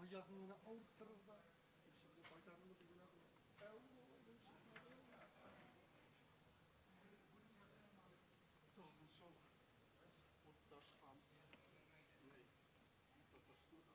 Аягыңны авырттырыр да, эшемне кайтарырмын дип уйладым. Ә ул алай булып чыкмады. Тагын шул Утташ кам, ни, Тотышны да.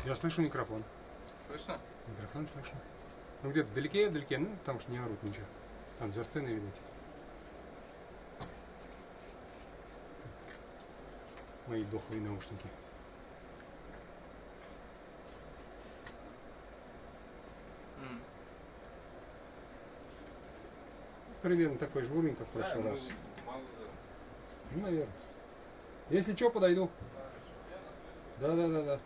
Я слышу микрофон. Слышно? Микрофон слышу. Ну где-то вдалеке, вдалеке, ну там уж не орут ничего. Там за сценой, видать. Мои дохлые наушники. Примерно такой же уровень, как в прошлый Да, раз. ну, мало за. Ну, наверное. Если что, подойду. Да.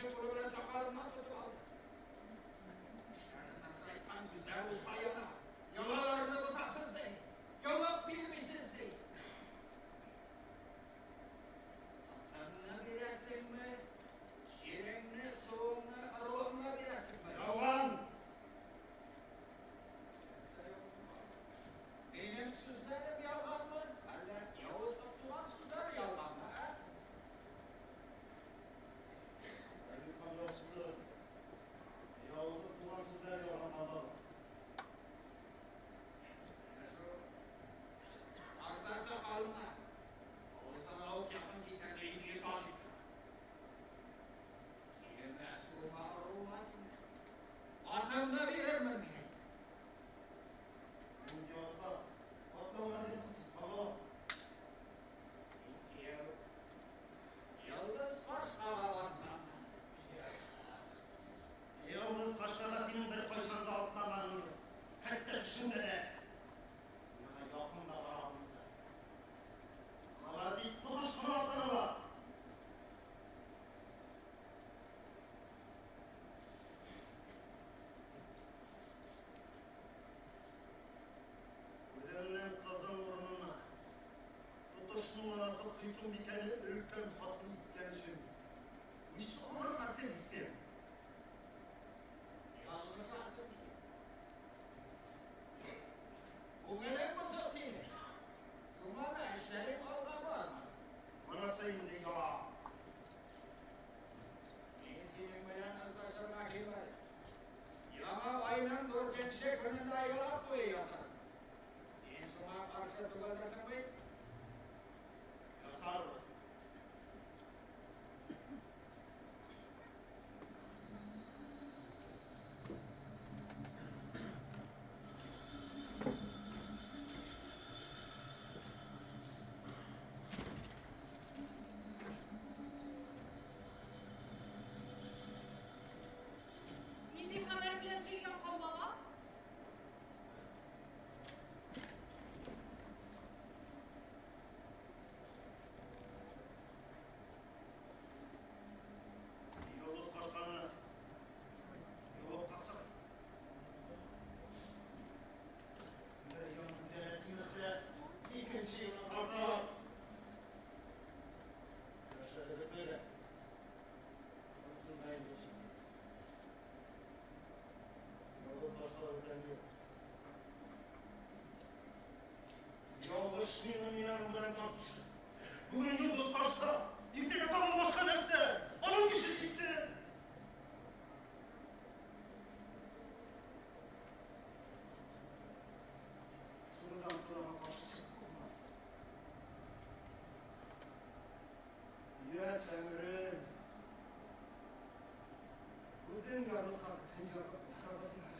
Икенче кулы белән сакалымнан тотып алды. Шәрнең шайтан гүзәл утка яна. Йолаларны бозасыз, ди. Йолып бирмисез, ди. Атыңны бирәсеңме? Җиреңне, суыңны, ыруыңны бирәсеңме? Ялган! Нәрсә ялган? Минем сүзләрем ялганмы? Әллә явыз туган сүзләре ялганмы, ә? Әмирхан ялчысы, явызлык туган сүзләр ялган бабам. Менә шул арта сакалыңа, авызыңа ук якын китәрлек инде дип тора. Җиремә, суыма, ыруыма тимә. Атыңны бирермен мин әйтәм. Нинди ата? Атаңа дисез, баба. Мин кияү. Йолдыз башкага атланмам. Явыз башкага синең беркайчан да атламаганың юк. Хәтта төшеңдә дә. Син аңа якын да бара алмыйсың. Алар бит тотыш кына атланалар. Үзеңнең кызың урынына Тотышның анасы Койтым бикәне өлкән хатын иткән өчен ничек алырга телисең? Ялгышасың икән. Күңелең бозык синең. Шуңа да эшләрең алга бармый. Монысы инде яла. Мин синең белән ызгышырга килмәдем. Яңа айның дүртенче көнендә елак туе ясарбыз. Син шуңа каршы түгелдерсең бит? Ясарбыз. Нинди хәбәр белән килгән кам баба? Йолдыз кашканы йолыккасы. Бер елны күтәрәсеңмәсә, икенче елны тарталар. Көрәшләре бетмәгән. Анысын да инде җиңел. Йолдыз башлар бүтән юк. Ялгышмыймы мин аның белән тартыштым. Бүген йолдыз башка, иртәгә тагын башка нәрсә. Аның көче чиксез. Турыдан турыга каршы чыгып булмас. Йә Тәңрем, үзең ярлыка бөтен языкларыбызны.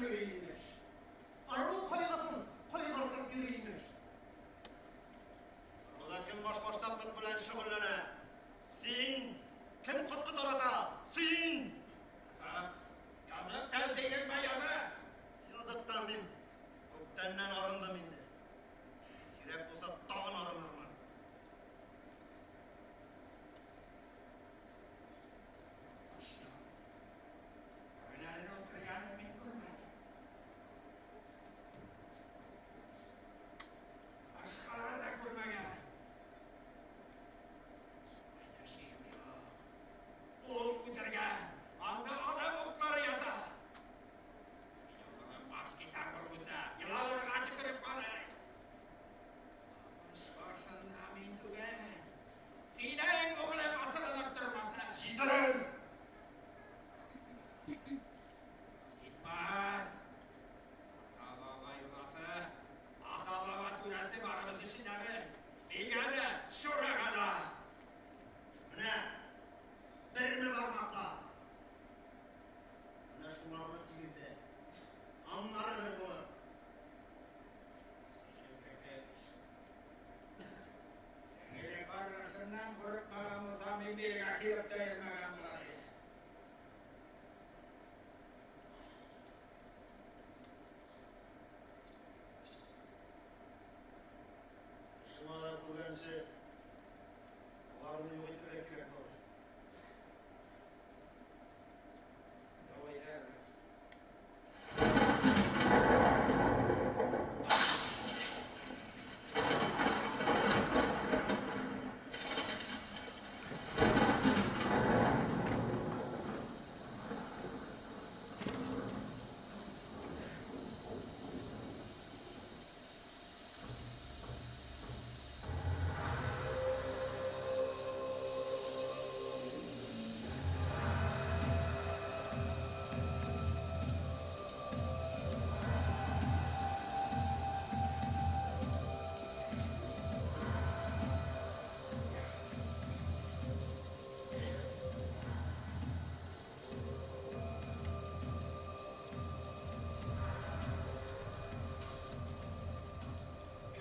йөри, имеш. Ыру кайгысын кайгыртып йөри, имеш. Ыруда кем башбаштаклык белән шөгыльләнә? Син! Кем коткы тарата? Син! Язык! Язык, тел тигезмә, язык! Языктан мин күптәннән арындым инде. Кирәк булса, тагын арынырмын. Бүреләрне үтергәнен мин күрмәдем. Башкалар да күрмәгән. Шулай да шигем юк. Ул үтергән, анда адам утлары ята. Минем улым баш кисәр булып үсә, еланнарга төкереп карый. Табыш башында мин түгел, синең углың асылынып тормасын. Җитәр! Җитмәс. Ата-баба йоласы, ата-баба түрәсе барыбыз өчен дә бер. Миңа да, Шурага да. Менә берне бармакла. Менә шуларны тигезлә. Аннары бер булыр. Тәңре каргышыннан курыкмаган булсам, мин бирегә килеп тә йөрмәгән булыр идем. Шуңа да күргәнче, аларны юк итәргә кирәк булыр. Юк итәрбез.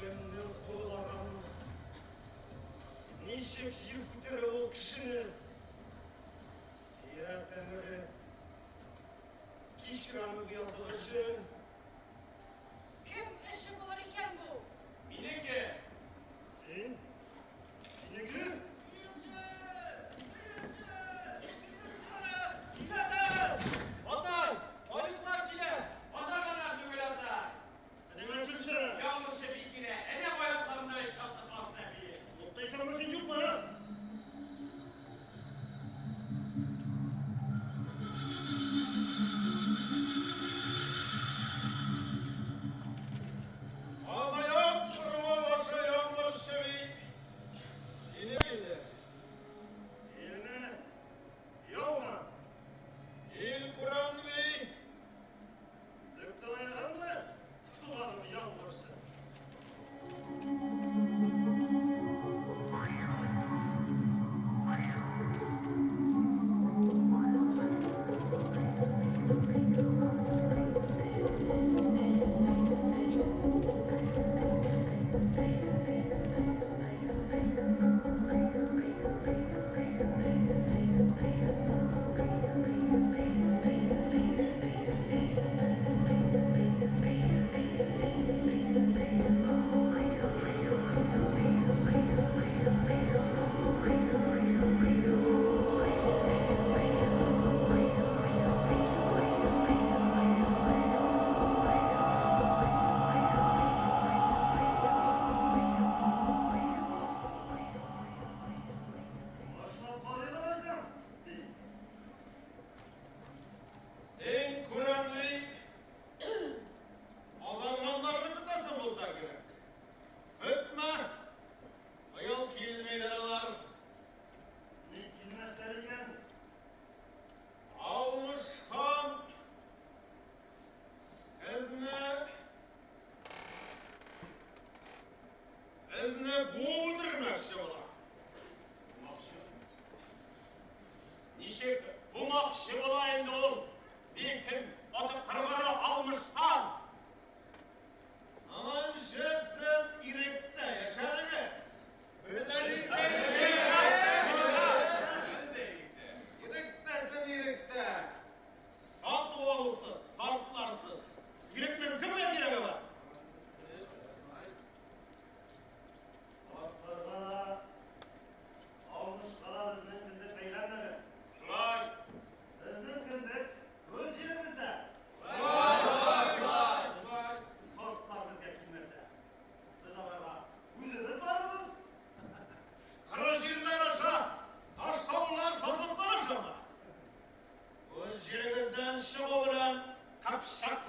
Кемнең кулы барганны? Ничек җир күтәрә ул кешене? Я Тәңре, кичер аны бу язык өчен. Кем эше булыр икән бу? Минеке! Син? Синеке? Киләләр! Атай! Каеклар килә! Базар гына түгел, атай! Әнә килсә. Ялгышы бик килә, әнә аякларында шатлык асты. Туктыйсыңмы син, юкмы?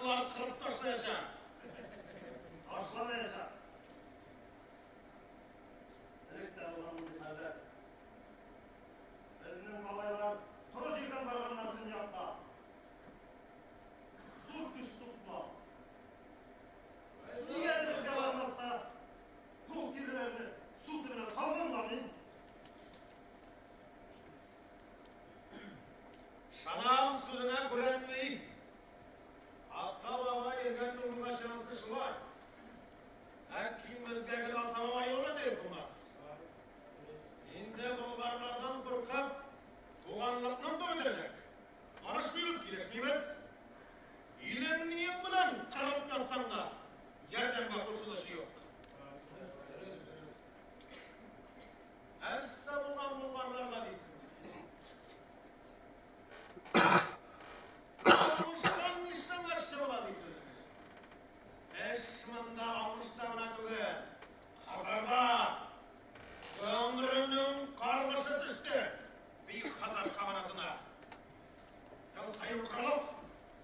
Казаклар кырып ташлаячак. Ташламаячак. Элек тә булган мондый хәлләр. Безнең малайлар коры җирдән барганнар төньякка. Зур көч суктылар. Нигә әле безгә бармаска? Бу тиреләрне су төбенә салмам да мин. Шанам сүзенә күренми. Ата-баба йөргән урынга чыгасы шулай. Ләкин безгә гел ата-баба юлы дип булмас. Инде болгарлардан куркып, туганлыкны да үтердек. Барышмыйбыз, килешмибез. Илең ниең белән кырып ятсаң да, ярдәмгә кушылыш юк. Нәрсә булган болгарларга дисең? Алмыштан нишләмәкче була дисең? Эш монда Алмышта гына түгел. Хазарда Гомренең каргышы төште Бөек Хазар каганатына. Ел саен кырылып,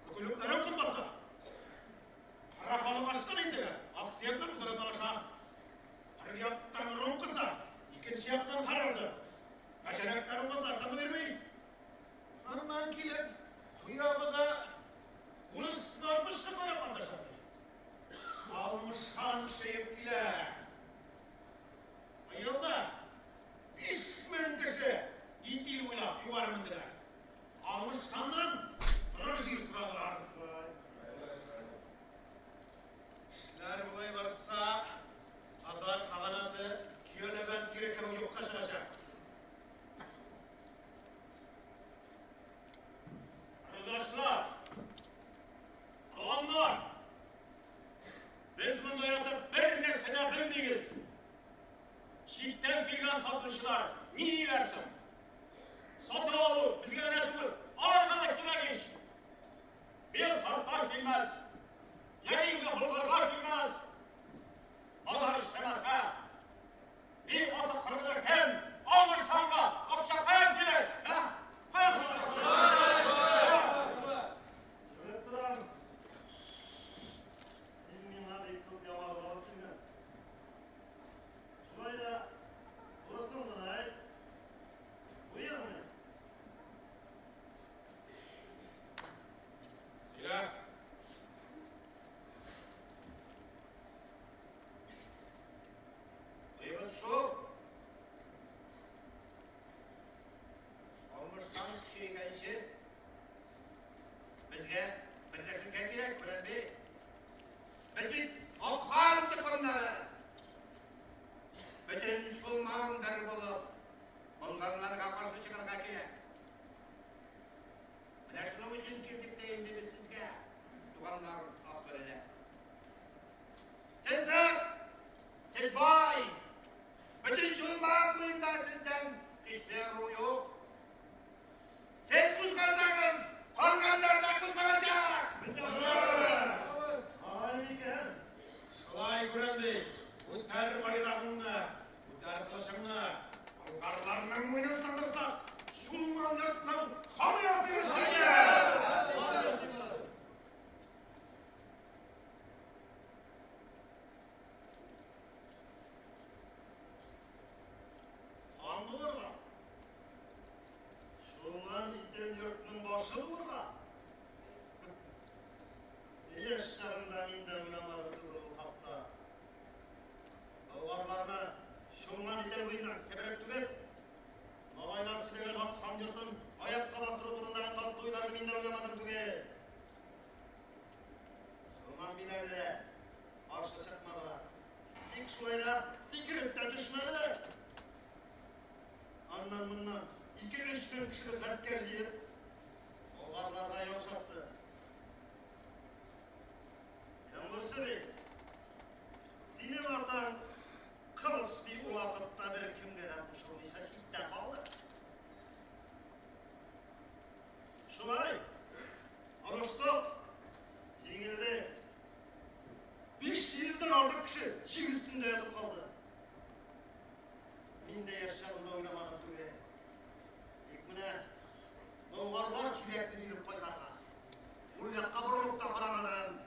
көтүлекләрен кымбаса. Кара халык ачтан инде, аксөякләр үзара талаша. Бер яктан Рум кыса, икенче яктан Харазы. Бәчәнәкләр кызлар тынгы бирми. Аннан килеп, куябы да урыслар пышып карап маташа. Алмыш хан көчәеп килә. Быел да 5000 кеше Итил буйлап югары менделәр. Алмыш ханнан торыр җир сорадылар. Эшләр болай барса, Хазар каганаты көяләгән тире кебек юкка чыгачак. Кардашлар, туганнар, без монда ятып бер нәрсә дә белмибез. Читтән килгән сатучылар ни диләр соң? Сатып алу безгә генә түгел, аларга да кирәк ич. Без сартлар килмәс, яки болгарлар килмәс. Базар эшләмәсә, би аты кыргызы кем? Алмыш ханга акча каян килер? Ә? Каян килер акча? Белеп торам. Син миңа бик күп яңалык алып килгәнсең. Шулай да турысын гына әйт. Уең ни? Сөйлә. Уебыз шул. Алмыш хан көчәйгәнче безгә берләшергә кирәк, Күрән би. Без бит Алхан токымнары. Бөтен Чулман бер булып, болгарларга каршы чыгарга кирәк. Менә шуның өчен килдек тә инде без сезгә, туганнар, акбүреләр. Сез нык, сез бай. Бөтен Чулман буенда сездән көчле ыру юк. Сез кузгалсагыз, калганнар да кузгалачак. Алай микән? Шулай, Күрән би, күтәр байрагыңны, күтәр кылычыңны. Болгарларның муенын сындырсак, Чулман йортның ханы ясыйбыз сине! Хан булырга. Чулман итен йортның башы булырга. Яшь чагында мин дә уйламадым түгел ул хакта. Болгарларны Чулман итен буеннан себереп түгел, бабайлар сөйләгән ак хан йортын аякка бастыру турындагы татлы уйларны мин дә уйламадым түгел. Чулман биләре дә каршы чыкмадылар. Тик шулай да сикереп тә төшмәделәр. Аннан-моннан 2-3 мең кешелек гаскәр җыеп, болгарларга яу чапты. Ямгырчы би, синең атаң Кылыч би ул вакытта беркемгә дә кушылмыйча читтә калды. Шулай, орыштык, җиңелдек. 500 дән артык кеше җир өстендә ятып калды. Мин дә яшь чагымда уйламадым түгел. Тик менә болгарлар кирәкне биреп кайтаргач, ул якка борылып та карамадым.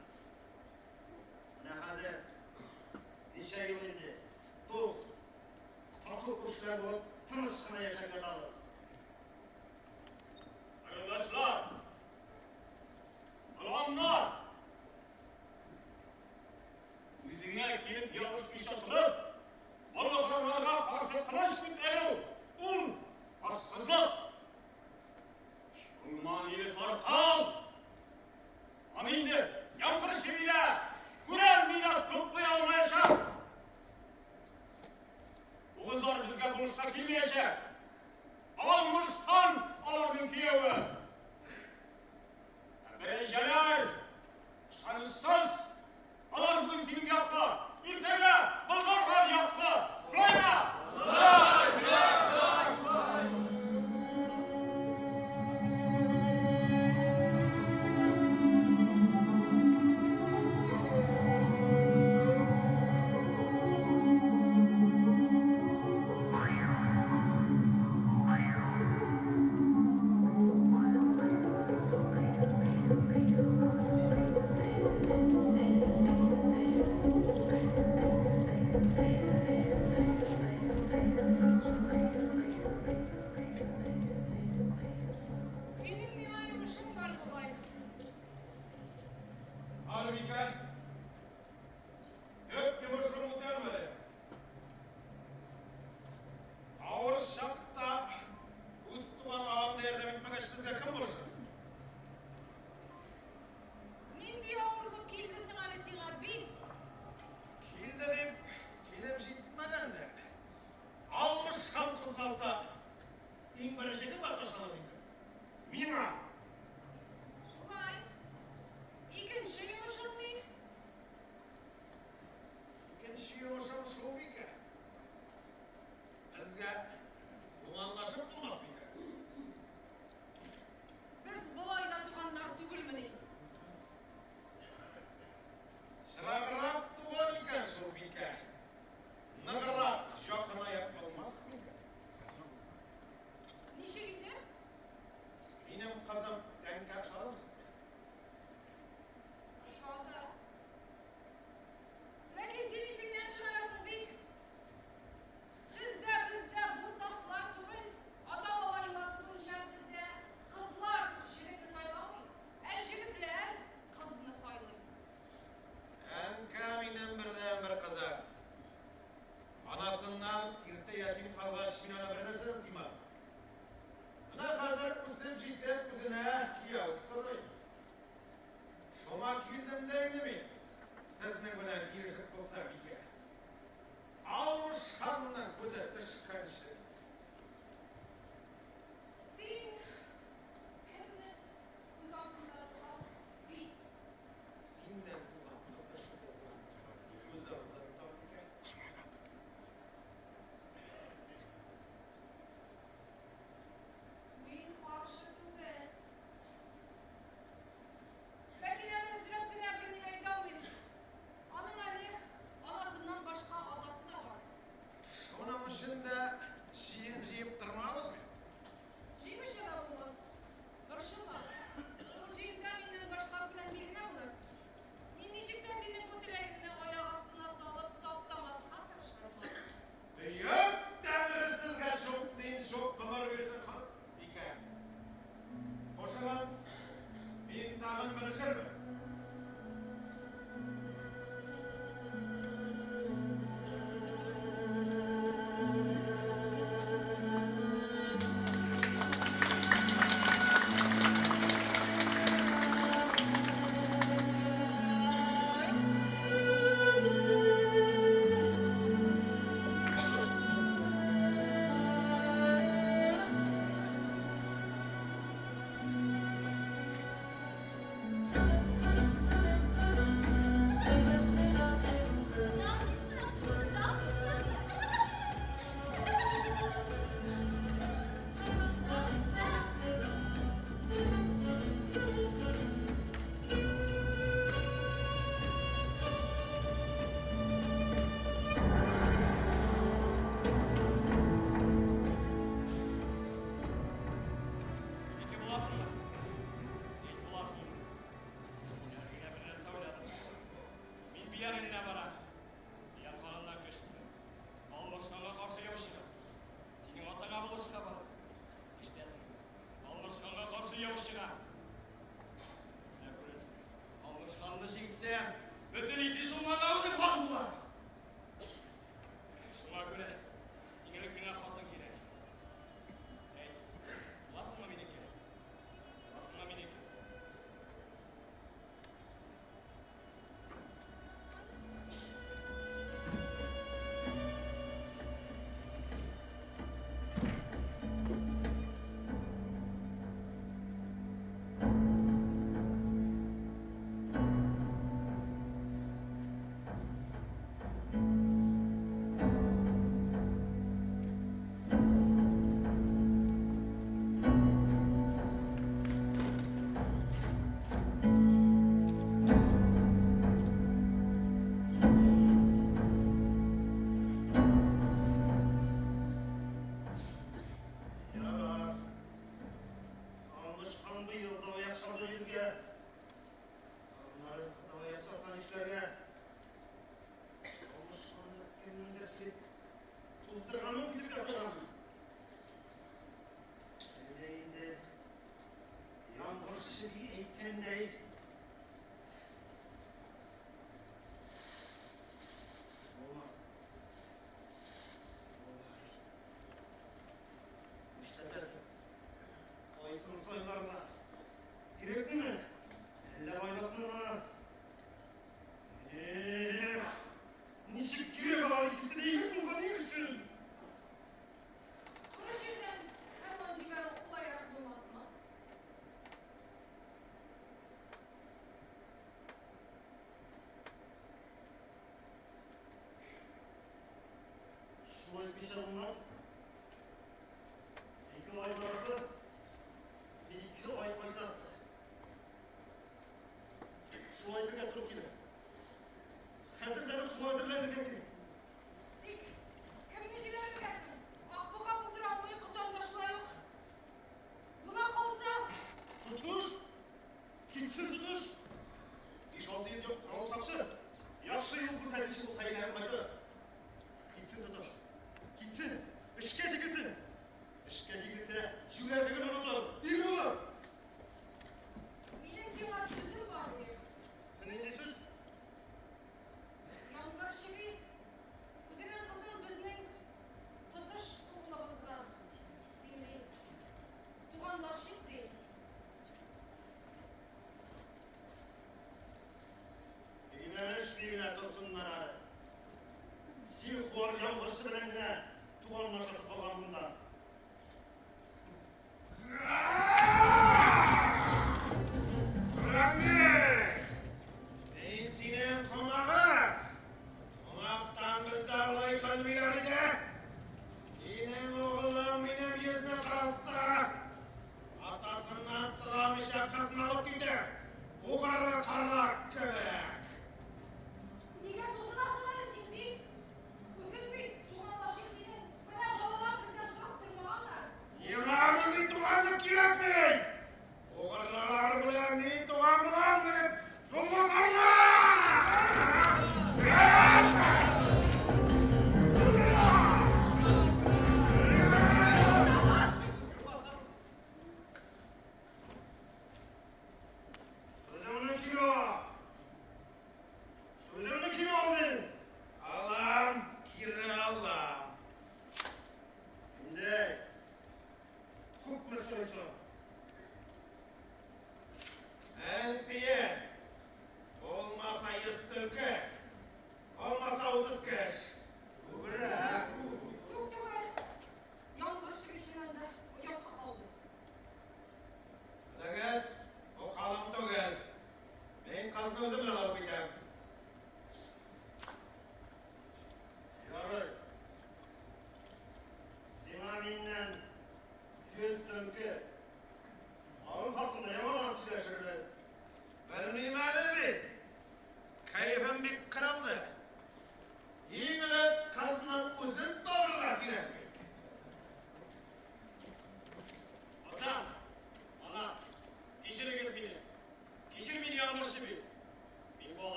Төп йомышым үтәлмәде. Авыр чакта үз туган агаң да ярдәм итмәгәч, безгә кем булышыр? Нинди авырлык килде соң әле сиңа, би? Килде дип, килеп җитмәгән дә. Алмыш хан кузгалса, иң беренче кем ташланыр дисең? Миңа! Шулай. Икенче йомышың ни? якынлашасы калган монда. Рамил! Мин синең кунагың! Кунактан бездә алай көлмиләр иде. Синең угылың минем йөзне каралтты. Атасыннан сорамыйча кызны алып китте. Угры карак кебек. Нигә тузынасың әле син, би? Үзең бит, туганлашып синең. Менә балалар.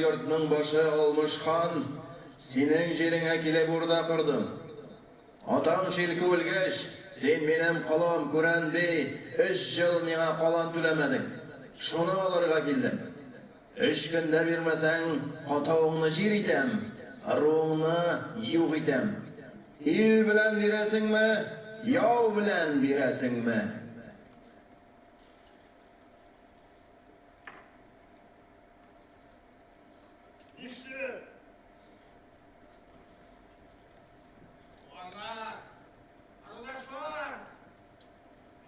йортның башы Алмыш хан, синең җиреңә килеп урда кордым. Атам Шилке үлгәч, син минем колым Күрән би өч ел миңа калан түләмәдең. Шуны алырга килдем. Өч көндә бирмәсәң, катавыңны җир итәм, ыруыңны юк итәм. Ил белән бирәсеңме, яу белән бирәсеңме? Нишлибез? Туганнар, ырулашлар,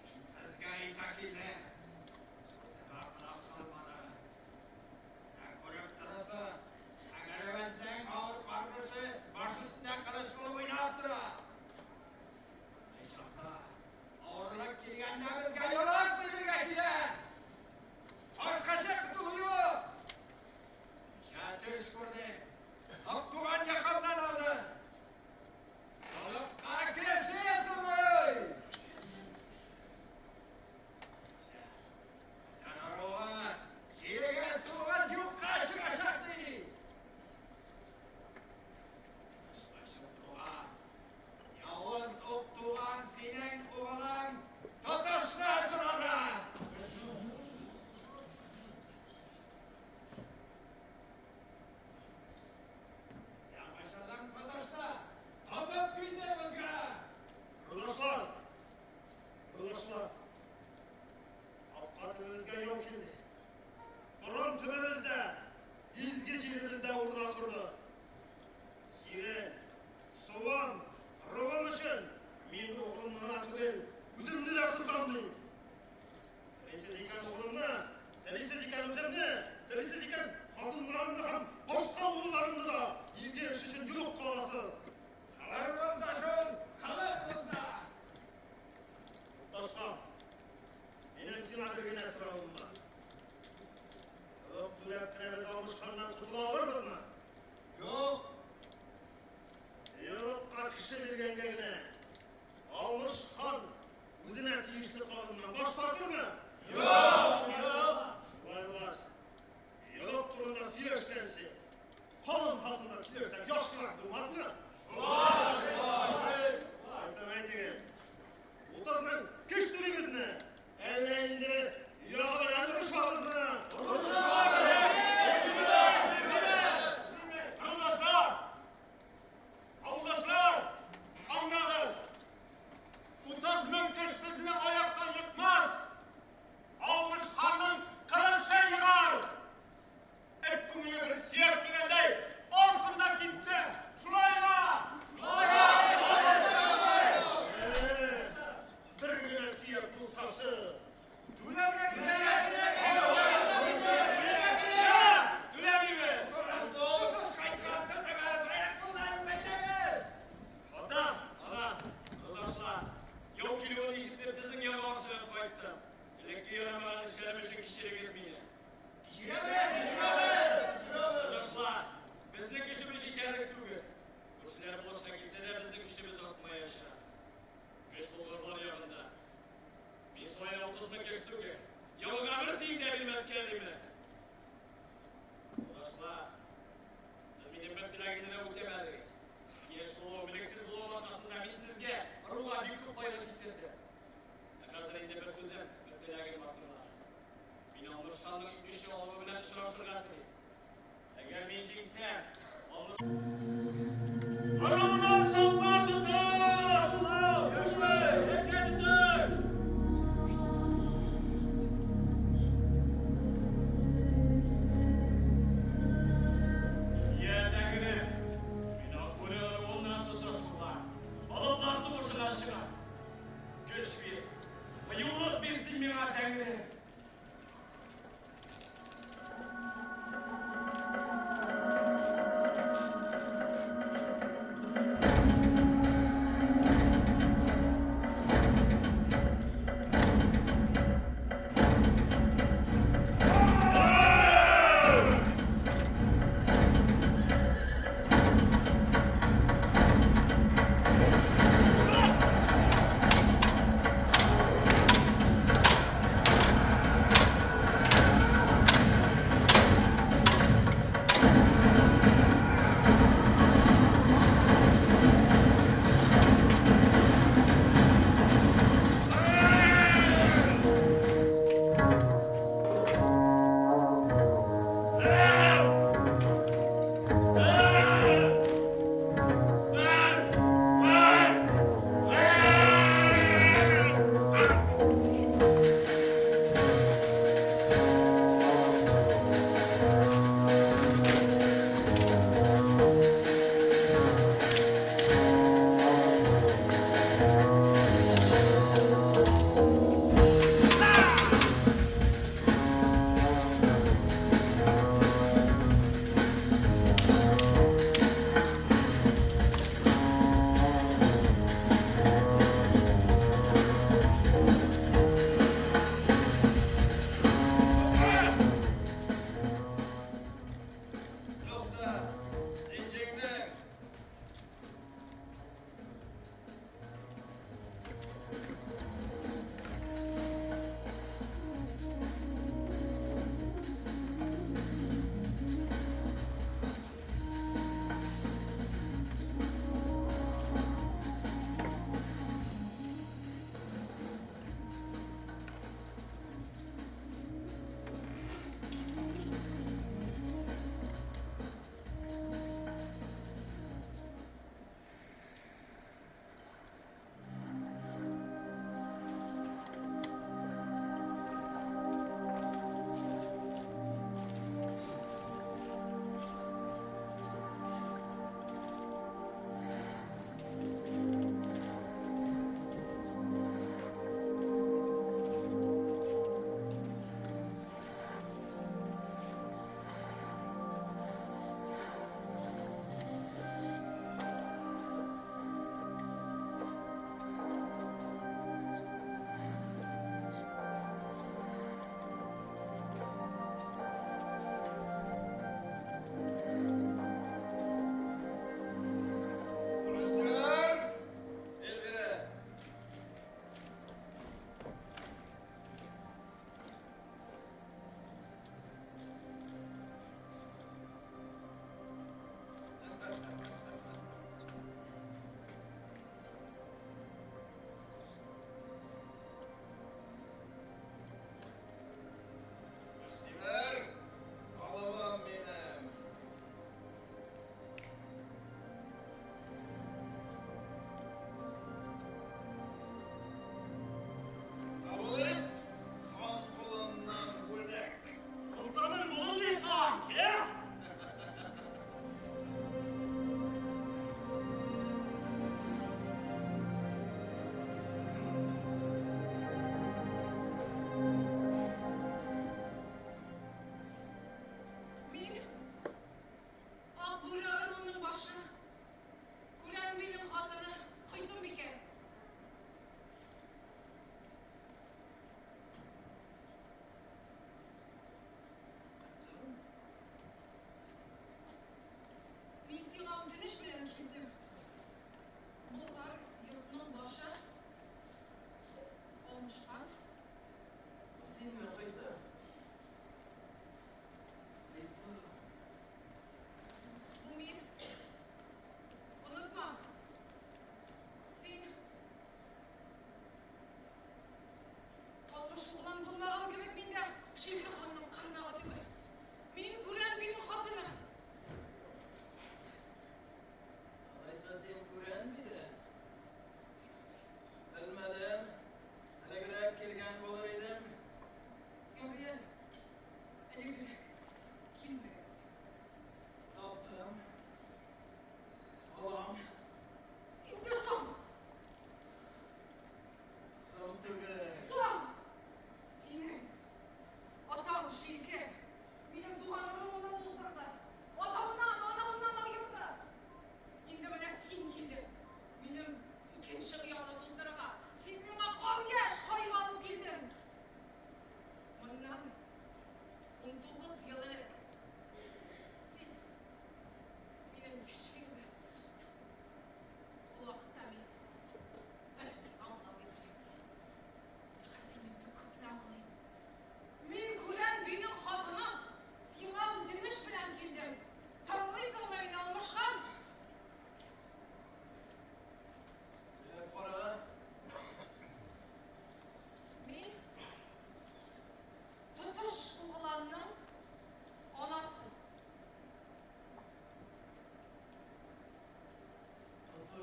мин сезгә әйтә килдем. Сүземә колак салмадыгыз. Менә күреп торасыз, әгәребезнең авыр каргышы баш өстендә кылыч булып уйнап тора. Мондый чакта авырлык килгәндә безгә йолык бирергә кирәк. Башкача котылу юк. Кичә төш күрдем. Ак туган якамнан алды. Йолыкка кеше сумый. Бүтән ыруыгыз, җирегез, суыгыз юкка чыгачак, ди. Тышка туган, явыз Уктуган синең углың Тотышны сорарга. Яңачадан Тотышны табып килде безгә. Ырулашлар! Ырулашлар! Капка төбебезгә яу килде. Борын төбебездә, изге җиребездә урда корды. Җирем, суым, ыруым өчен мин углымны гына түгел, үземне дә кызганмыйм. Телисез икән углымны, телисез икән үземне, телисез икән хатыннарымны һәм башка улларымны да изге эш өчен юк кыласыз. Кылырбыз да шул, кылырбыз да. Тоташхан, минем сиңа бер генә соравым бар. Йолык түләп кенә без Алмыш ханнан котыла алырбызмы? Юк. Йолыкка кеше биргәнгә генә Алмыш хан үзенә тиешле калымнан баш тартырмы? Юк, юк. Шулай булгач, йолык турында сөйләшкәнче, калым хакында сөйләшсәк яхшырак булмасмы? Шулай, шулай. Нәрсә әйтегез? 30 мең кеш түлибезме? Әллә инде ягы белән орышабызмы? Авылдашлар! Авылдашлар! Аңлагыз! 30 мең кеш безне аяктан екмас! Алмыш ханның кылычы егар! Эт күңеле бер сөяк дигәндәй, алсын да китсен! Шулаймы? Бер генә сөяк булсасы. Түләмибез! Тотыш кайткан тотыгыз, аяк-кулларын бәйләгез. Атам, ана, авылдашлар, яу килүен ишетеп, сезнең янга ашыгып кайттым. Элекке ярамаган эшләрем өчен кичерегез мине. Авылдашлар, безнең көчебез җитәрлек түгел. Күршеләр булышка килсә дә, безнең көчебез артмаячак. Көч болгарлар ягында. Мин шулай 30 мең кеш түгел. Яуга бер тиен дә бирмәскә димен. Авылдашлар, сез минем бер теләгемне дә үтәмәдегез. Яшь булуым, белексез булуым аркасында мин сезгә, ыруга бик күп кайгы китердем. Ә хәзер инде бер сүзем, бер теләгем бар, тыңлагыз. Мин Алмыш ханның икенче алыбы белән очрашырга телим. Әгәр мин җиңсәм, Алмыш Ыруыңнан сакла, Тотыш! Яшә, яшә, Тотыш! Йә, Тәңрем, мин Акбүре ыруыннан Тотыш булам. Алыплар сугышына чыгам. Көч бир, кыюлык бир син миңа, Тәңрем.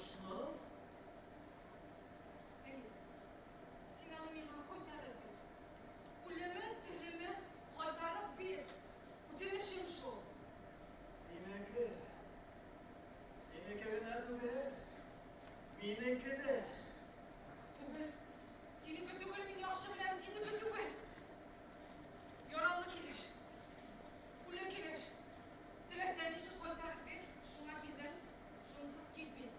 Тотышны? Әйе. Син аны миңа кайтарып бир. Үлеме, тереме, кайтарып бир. Үтенечем шул. Синеке. Синеке генә түгел. Минеке дә. Түгел. Синеке түгел, мин яхшы беләм, синеке түгел. Яралы килеш. Үле килеш. Теләсә ничек кайтарып бир, шуңа килдем. Шунсыз китмим.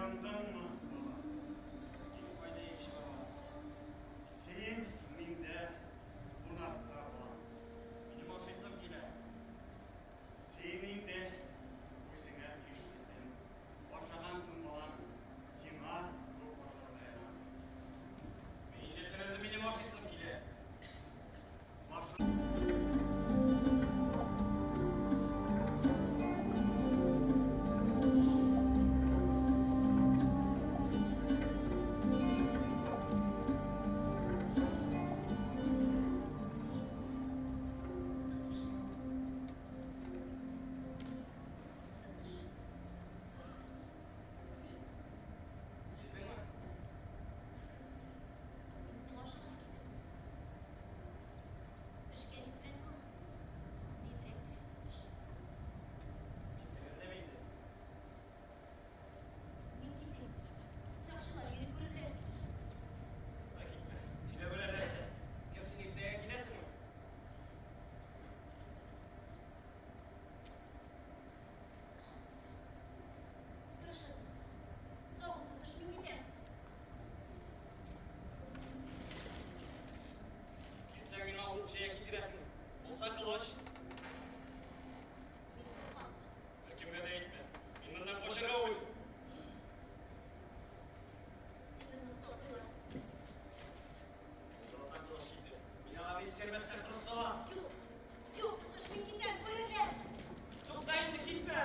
Уяндыңмы, бала? Мин кайда икенче баба? Син миндә кунакта, балам. Минем ашыйсым килә. Син инде үзеңә тиешлесен ашагансың, балам. Сиңа күп ашарга ярамый. Мин инде терелдем, минем ашыйсым килә. Аша. Тотыш. Тотыш. Син килдеңме? Мин сиңа ашарга китердем. Пешкән ит белән кымыз. Тизрәк терел, Тотыш. Мин терелдем инде. Мин китәм. Сакчылар мине күрерләр бит. Тукта, китмә. Сөйлә берәр нәрсә. Кем син, иртәгә киләсеңме? Тырышырмын. Сау бул, Тотыш, мин китәм. Килсәң, миңа ук-җәя китерәсең. Булса кылыч. Мин куркам. Беркемгә дә әйтмә. Мин моннан качарга уйлыйм. Тимерне сатыйлар. Булдырсаң кылыч китер. Мин аларны искәрмәстән кырып салам. Юк, юк, Тотыш, мин китәм, күрерләр. Тукта инде, китмә.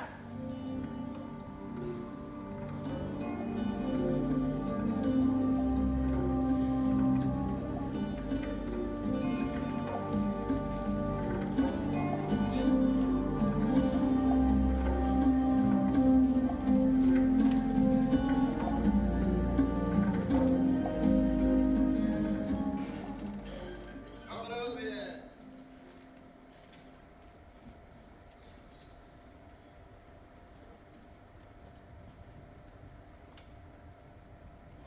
Чакырыгыз мине.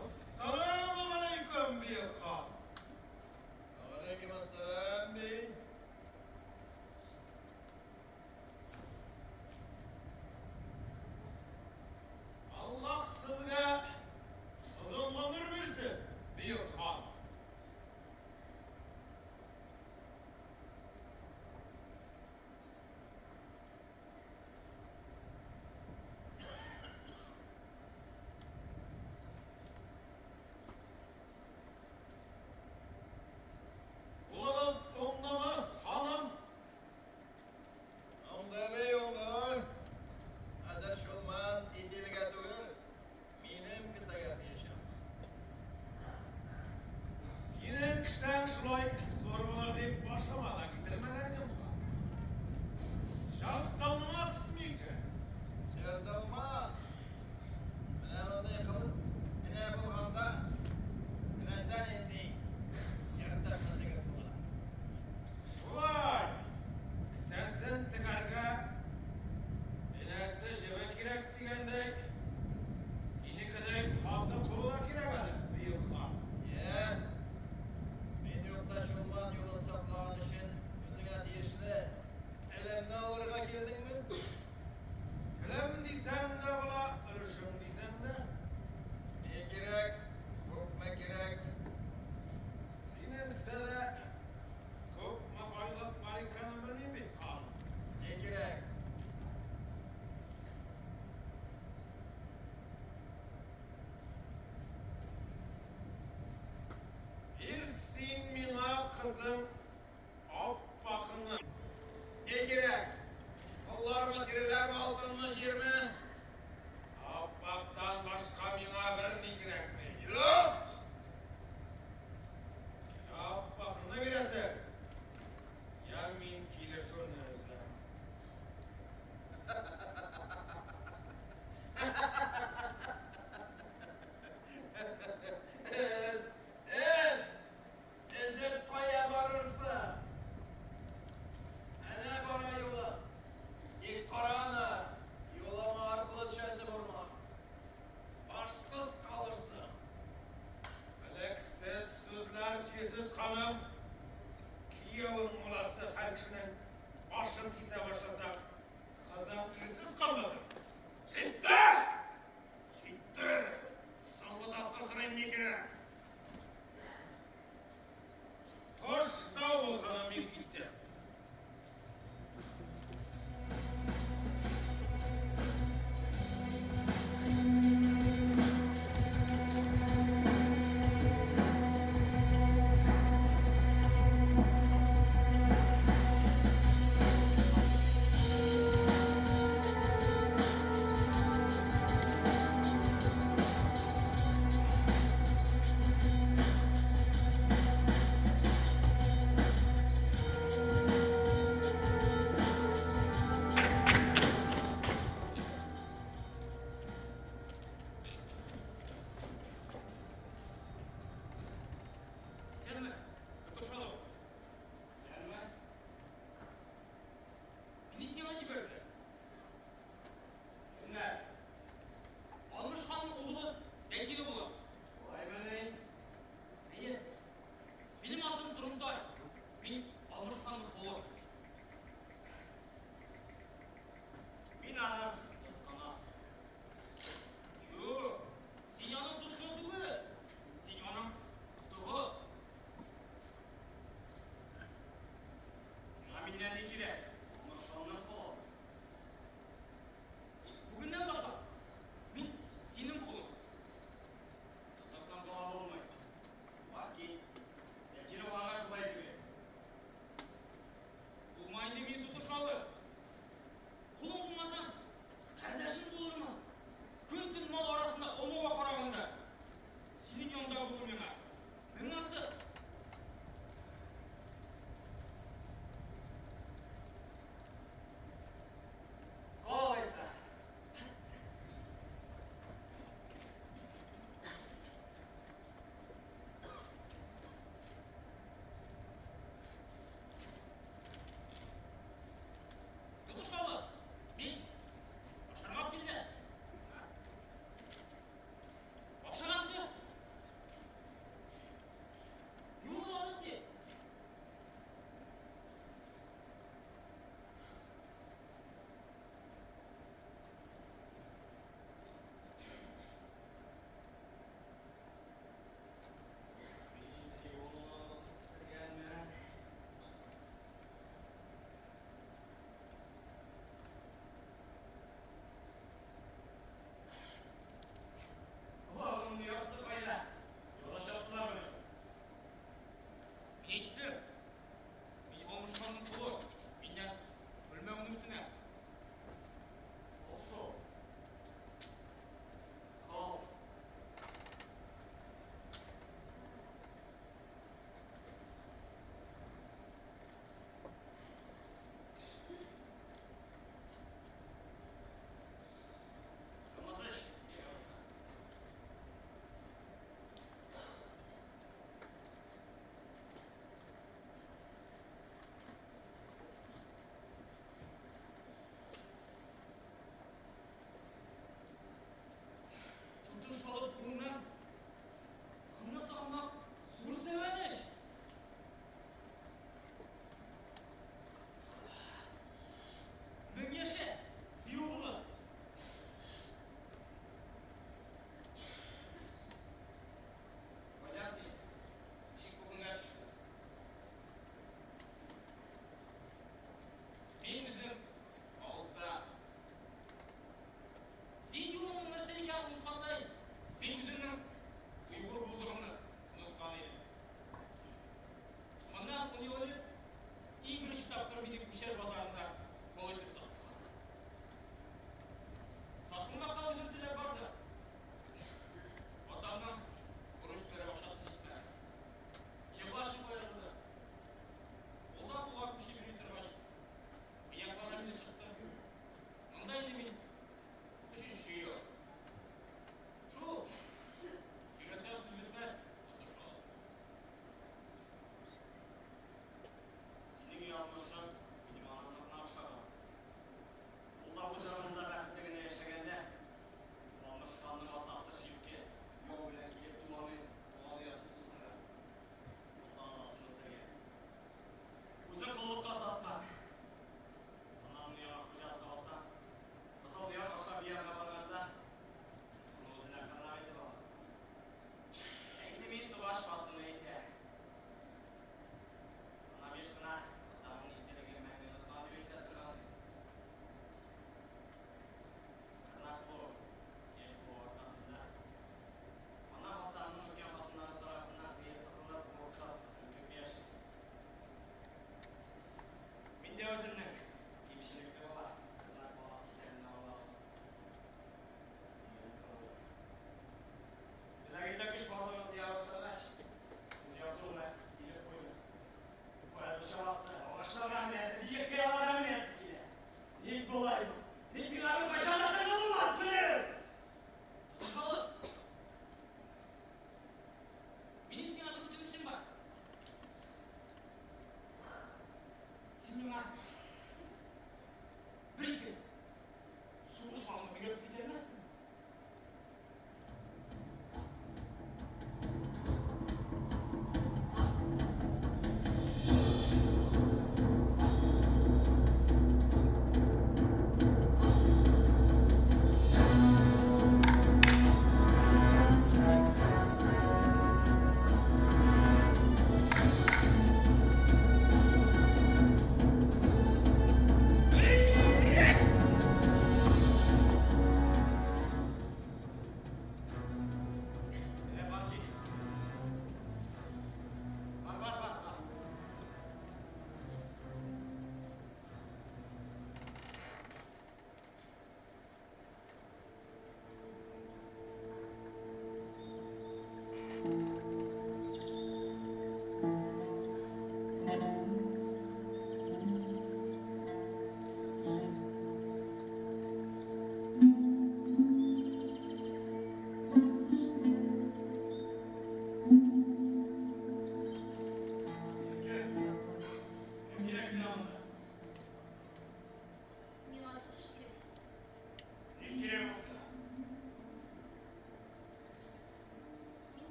Ассаламу бөек хан. Галәйкем әссәлам, би. Аллаһ сезгә озын гомер бирсен, бөек хан. Улыгыз уңдымы, ханым? Уңды, би, уңды. Хәзер Чулман Иделгә түгел, минем кесәгә тиячәк. Синең кесәң шулай зур булыр дип башыма да китермәгән идем була. Чартылмас микән? Чертылмас. Менә мондый кылык энә булганда, теләсә нинди чертежны тегеп була. Шулай. Кесәсен тегәргә энәсе җебе кирәк дигәндәй, синекедәй каты кул да кирәк әле, бөек хан. Йә, мин юкта Чулман юлын саклаган өчен үзеңә тиешле телемне алырга килдең.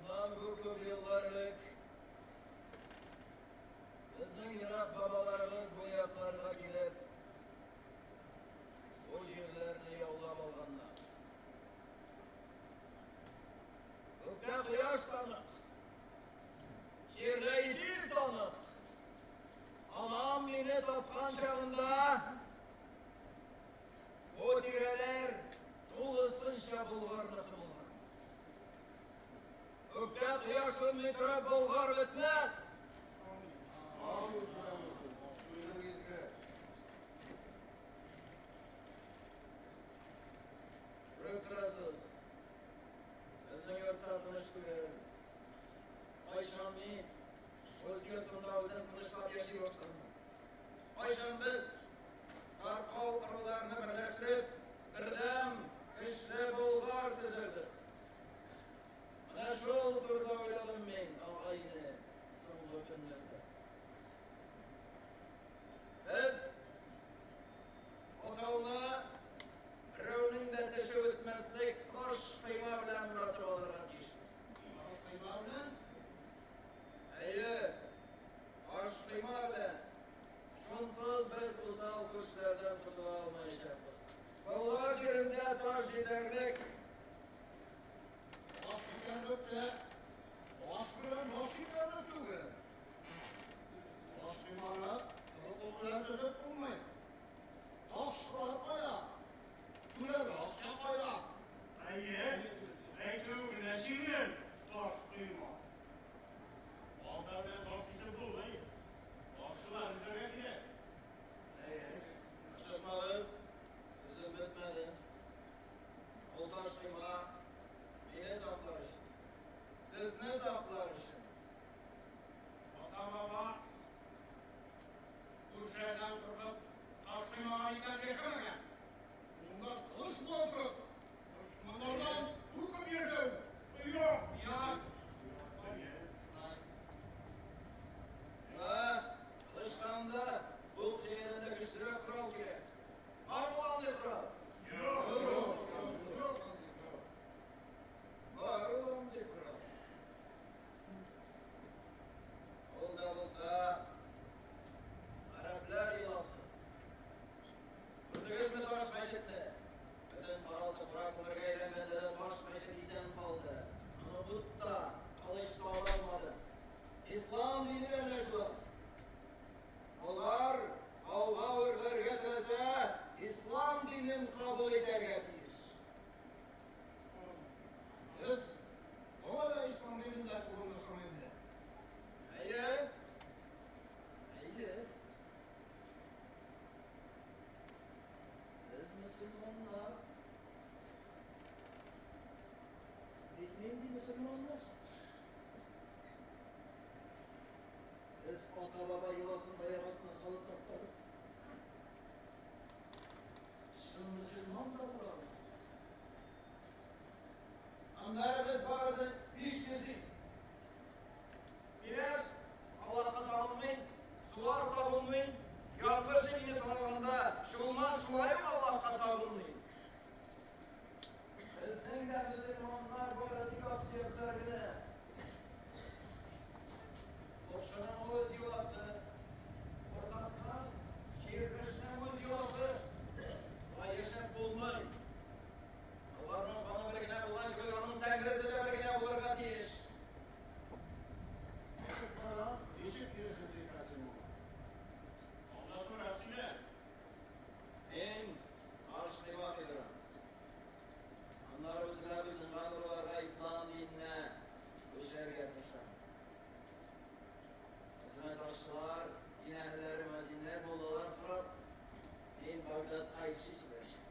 Моннан күп-күп еллар элек безнең ерак бабаларыбыз бу якларга килеп, бу җирләрне яулап алганнар. Күктә кояш танык, җирдә Идел танык. Анам мине тапкан чагында бу тирәләр тулысынча болгарныкы булган. Күктә кояш сүнми торып Болгар бетмәс. Күреп торасыз, безнең йортта тыныч түгел. Кайчан мин үз йортымда үзем тынычлап яши башлармын? Кайчан без таркау ыруларны берләштереп, бердәм, көчле Болгар төзербез? Менә шул турыда уйладым мин, агай-эне, соңгы көннәрдә. Без атауны берәүнең дә теше үтмәслек таш койма белән уратып алырга тиешбез. Таш койма белән? Әйе, таш койма белән. Шунсыз без усал көчләрдән котыла алмаячакбыз. Болгар җирендә таш җитәрлек. Таш җитәрлек тә, таш белән баш җитәрлек түгел. Таш койманы коры кул белән төзеп булмый. Ташлар кая? Түләргә акча кая? Әйе, әйтүе генә җиңел, таш койма. Балта белән таш кисеп булмый. Ташчылар эзләргә кирәк. Әйе, ашыкмагыз, сүзем бетмәде. Ул таш койма мине саклар өчен, сезне саклар өчен. Ата-баба күршеләрдән куркып, таш коймага бикләнеп яшәмәгән. Монда кылыч була торып, дошманнардан куркып яшәү оят, оят. Миңа кылыч да, ук җәядән дә көчлерәк корал кирәк. Бармы андый корал? Юк. Бар ул андый корал. Ул да булса гарәпләр йоласы. Күрдегезме таш мәчетне? Бөтен каралты-кора күмергә әйләнгәндә дә таш мәчет исән калды. Аны ут та, кылыч та ала алмады. Ислам дине дә менә шулай. Алар тауга үрләргә теләсә, ислам динен кабул итәргә тиеш. Без болай да ислам динендә түгелме соң инде? Әйе. Әйе. Без мөселманнар. Тик нинди мөселманнар соң без? Без ата-баба йоласын аяк астына салып таптадык. Чын мөселман да була алмадык. Аннары без барысы 500 ил. Пиләш Аллаһка табынмый, Суар табынмый, Ямгырчы бине санаганда Чулман шулай ук Аллаһка табынмый. Безнең дә мөселманнар бары тик аксөякләр генә. Мокшының үз йоласы, Кортасның, Чиркешнең үз йоласы. Болай яшәп булмый. Аларның каны бер генә булган кебек, аның тәңресе дә бер генә булырга тиеш. Ничек бара, ничек йөрисез икән син моңа? Аңлатыбрак сөйлә. Мин таш койма койдырам. Аннары үземә буйсынган ыруларга ислам диненә күчәргә тырышам. Үземә ташчылар, дин әһелләре, мөәзиннәр, муллалар сорап, мин Багдадка илче җибәрәчәкмен.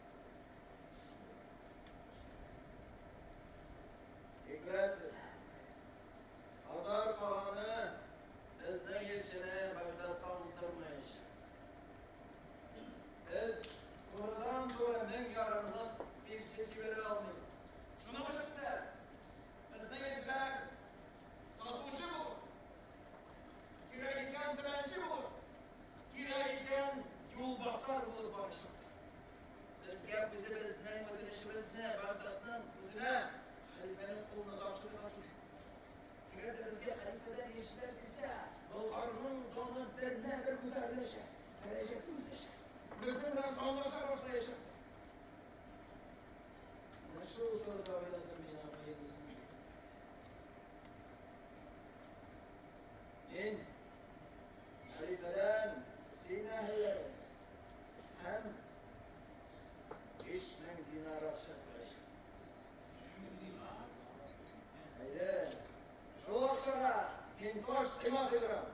Мин таш койма койдырам.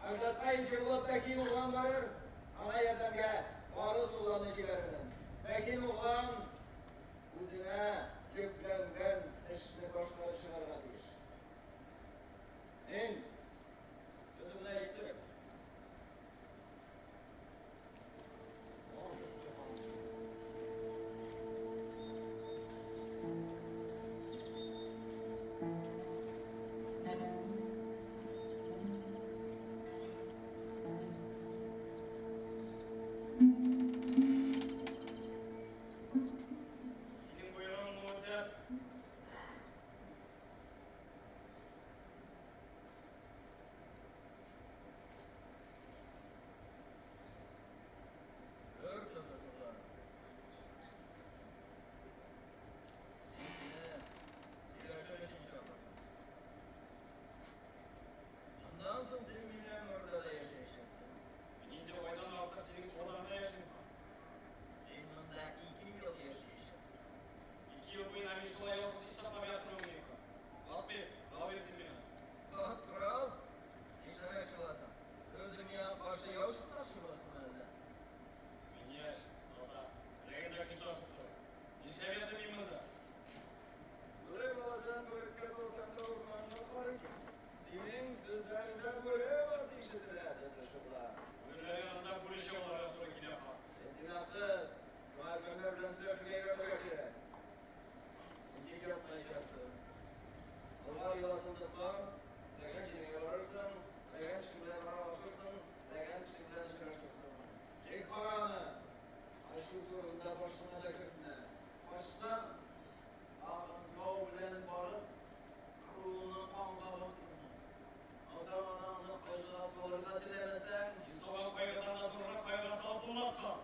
Багдадка илче булып Бәкин углан барыр, аңа ярдәмгә Барыс угланны җибәрермен. Бәкин углан үзенә йөкләнгән эшне башкарып чыгарга тиеш. Мин сүземне әйттем. Синең боерыгыңны үтәп, Бер тыныч углан. Мин сине сөйләшер өчен чакырдым. Моннан соң син минем урдада яшәячәксең. Мин инде айдан артык синең урдаңда яшим, хан. Син монда ике ел яшәячәксең. Ике ел буена мин шулай ялгыз өй саклап ятырмын, хан. Ат бир, корал бир син миңа. Ат, корал? Нишләмәкче буласың? Үзең миңа каршы яу чыкмакчы буласыңмы әллә? Мин яшь, таза, беләгемдә көч ташып тора. Нишләп ятыйм мин монда? Бүре баласын бүреккә салсаң да урманга карый икән. Синең сүзләреңдә бүре авазы ишетелә, Тотыш углан. Бүреләр янында бүречә булырга туры килә, хан. Син тыйнаксыз, сиңа өлкәннәр белән сөйләшергә өйрәнергә кирәк. Син тик ятмаячаксың. Болгар йоласын тотсаң, теләгән җиреңә барырсың, теләгән кеше белән аралашырсың, теләгән кеше белән очрашырсың. Тик кара аны, качу турында башыңа да кертмә. Качсаң, тагын яу белән барып, ыруыңны канга батырырмын. Ата-анаңны кайгыга салырга теләмәсәң, Син салган кайгыдан да зуррак кайгыга салып булмас, хан.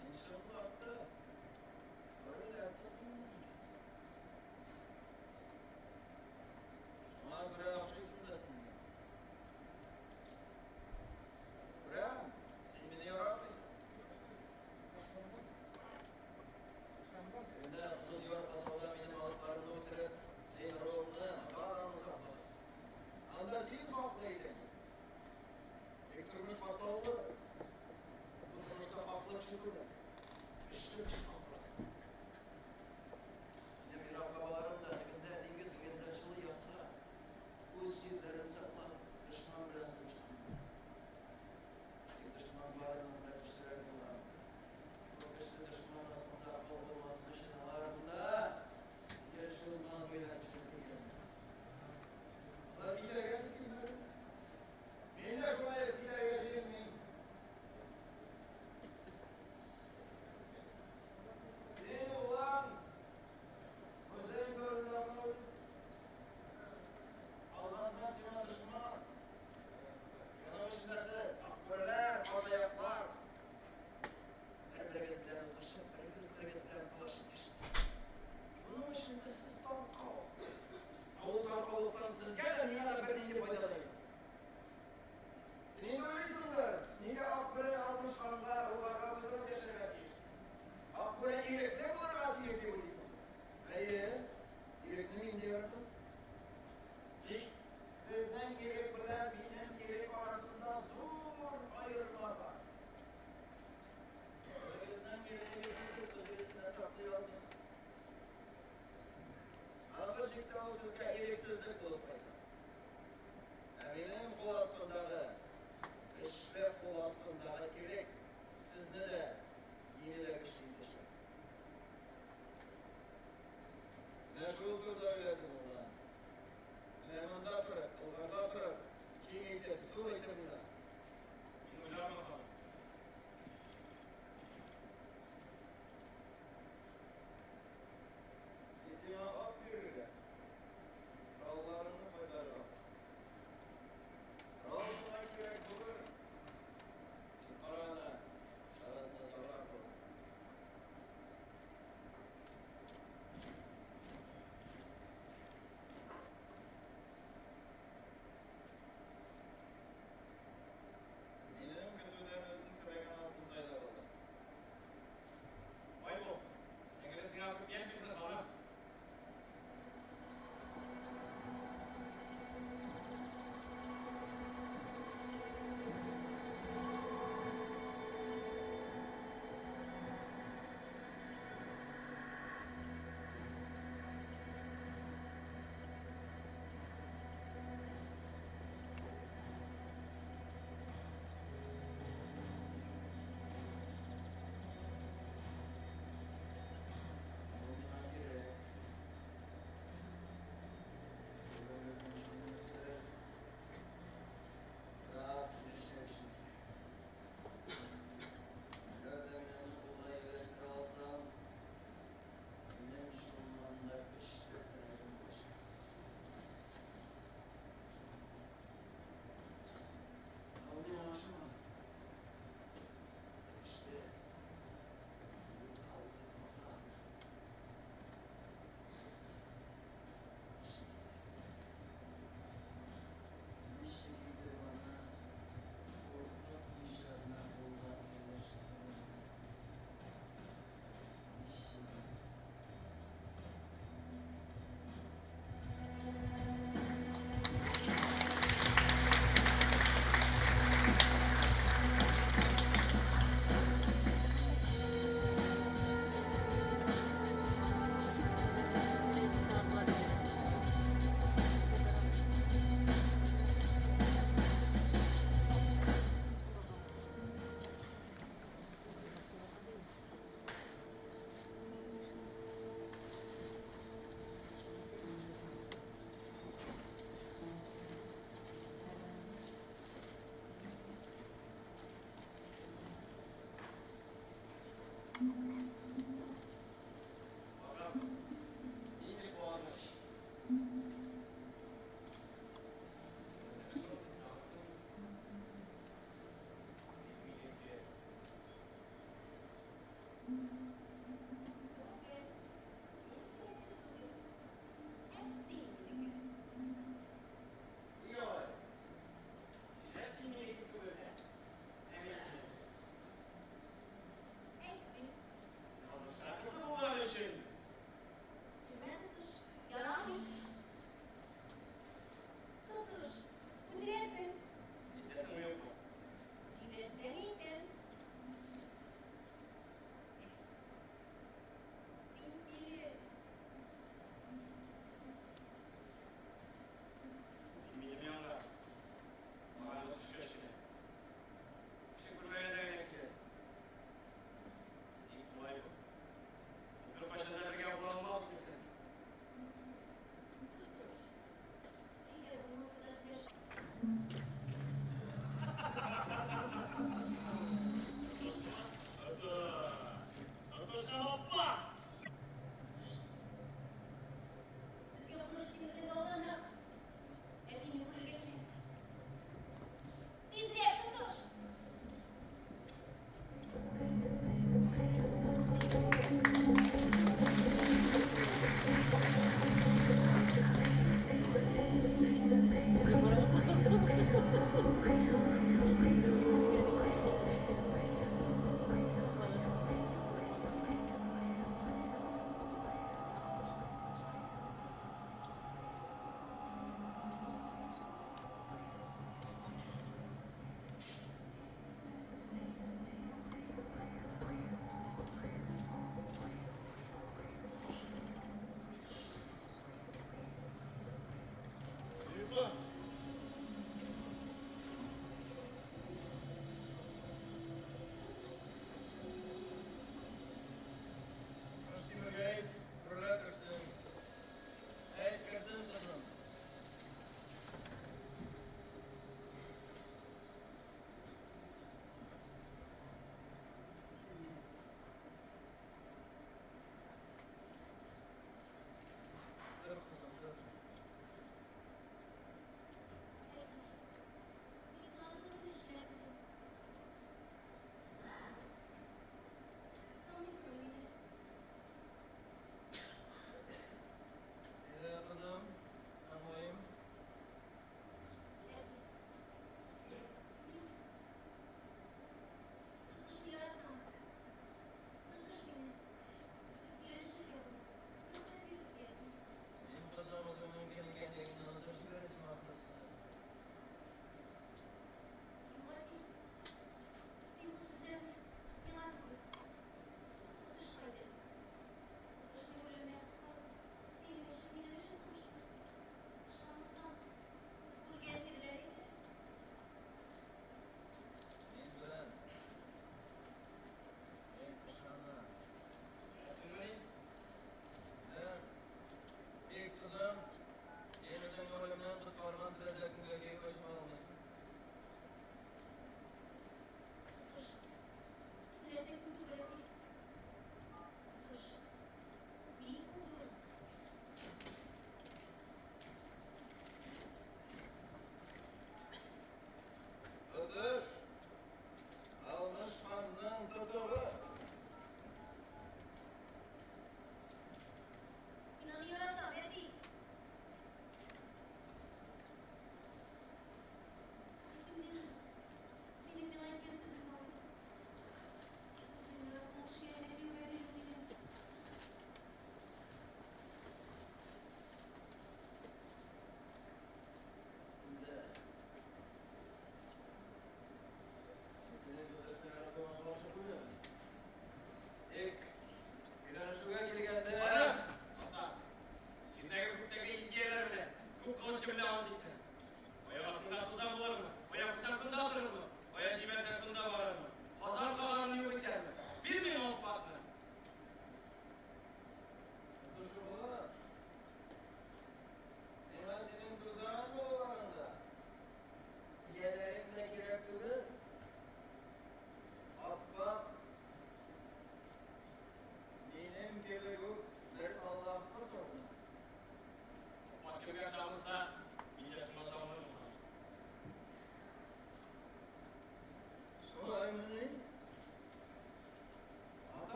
Син чынлап та бүреләр токымыннан икәнсең. Шуңа күрә охшыйсың да син миңа. Күрәм, син мине яратмыйсың. Тегендә Кызыл Яр катауда минем алыпларымны үтереп, син ыруыңны, ата-анаңны сакладың. Анда син хаклы идең. Тик тормыш катлаулы. Бу тормышта хаклы кеше түгел, көчле кеше хаклы. Минем ерак бабаларым да тегендә диңгез буенда җылы якта үз җирләрен саклап, дошман белән сугышканнар. Тик дошман барыннан да көчлерәк булган. Бу көчле дошман астында калдырмас өчен алар монда Идел Чулман буена төшеп килгәннәр. Алар китәргә дип килмәде. Мин дә шулай ук китәргә җыенмыйм. Син, углан, үзең турында гына уйлыйсың. Калганнар сиңа дошман. Моның өчен дә сез, акбүреләр, казаяклар, бер-берегез белән узышып, бер-берегез белән талашып яшисез. Шуның өчен дә сез таркау. Ә ул таркаулыктан сезгә дә, миңа да бернинди файда да юк. Син инде уйлыйсыңдыр, нигә Акбүре Алтмыш ханга, Болгарга буйсынып яшәргә тиеш дип. Акбүре ирекле булырга тиеш дип уйлыйсыңдыр. Әйе, ирекне мин дә яратам. Тик сезнең ирек белән минем ирек арасында зур аерма бар. Үзегезнең ирегегезне сез үзегез генә саклый алмыйсыз. Ахыр чиктә ул сезгә ирексезлек булып кайта. Ә минем кул астындагы, көчле кул астындагы ирек сезне дә, мине дә көчле итәчәк. Менә шул турыда уйла син, углан. Менә монда торып, Болгарда торып, киң итеп, зур итеп уйла. Мин уйлармын, хан. Мин сиңа ат бирергә, коралларыңны кайтарырга куштым. Корал сиңа кирәк булыр. Тик кара аны, чарасына саграк бул.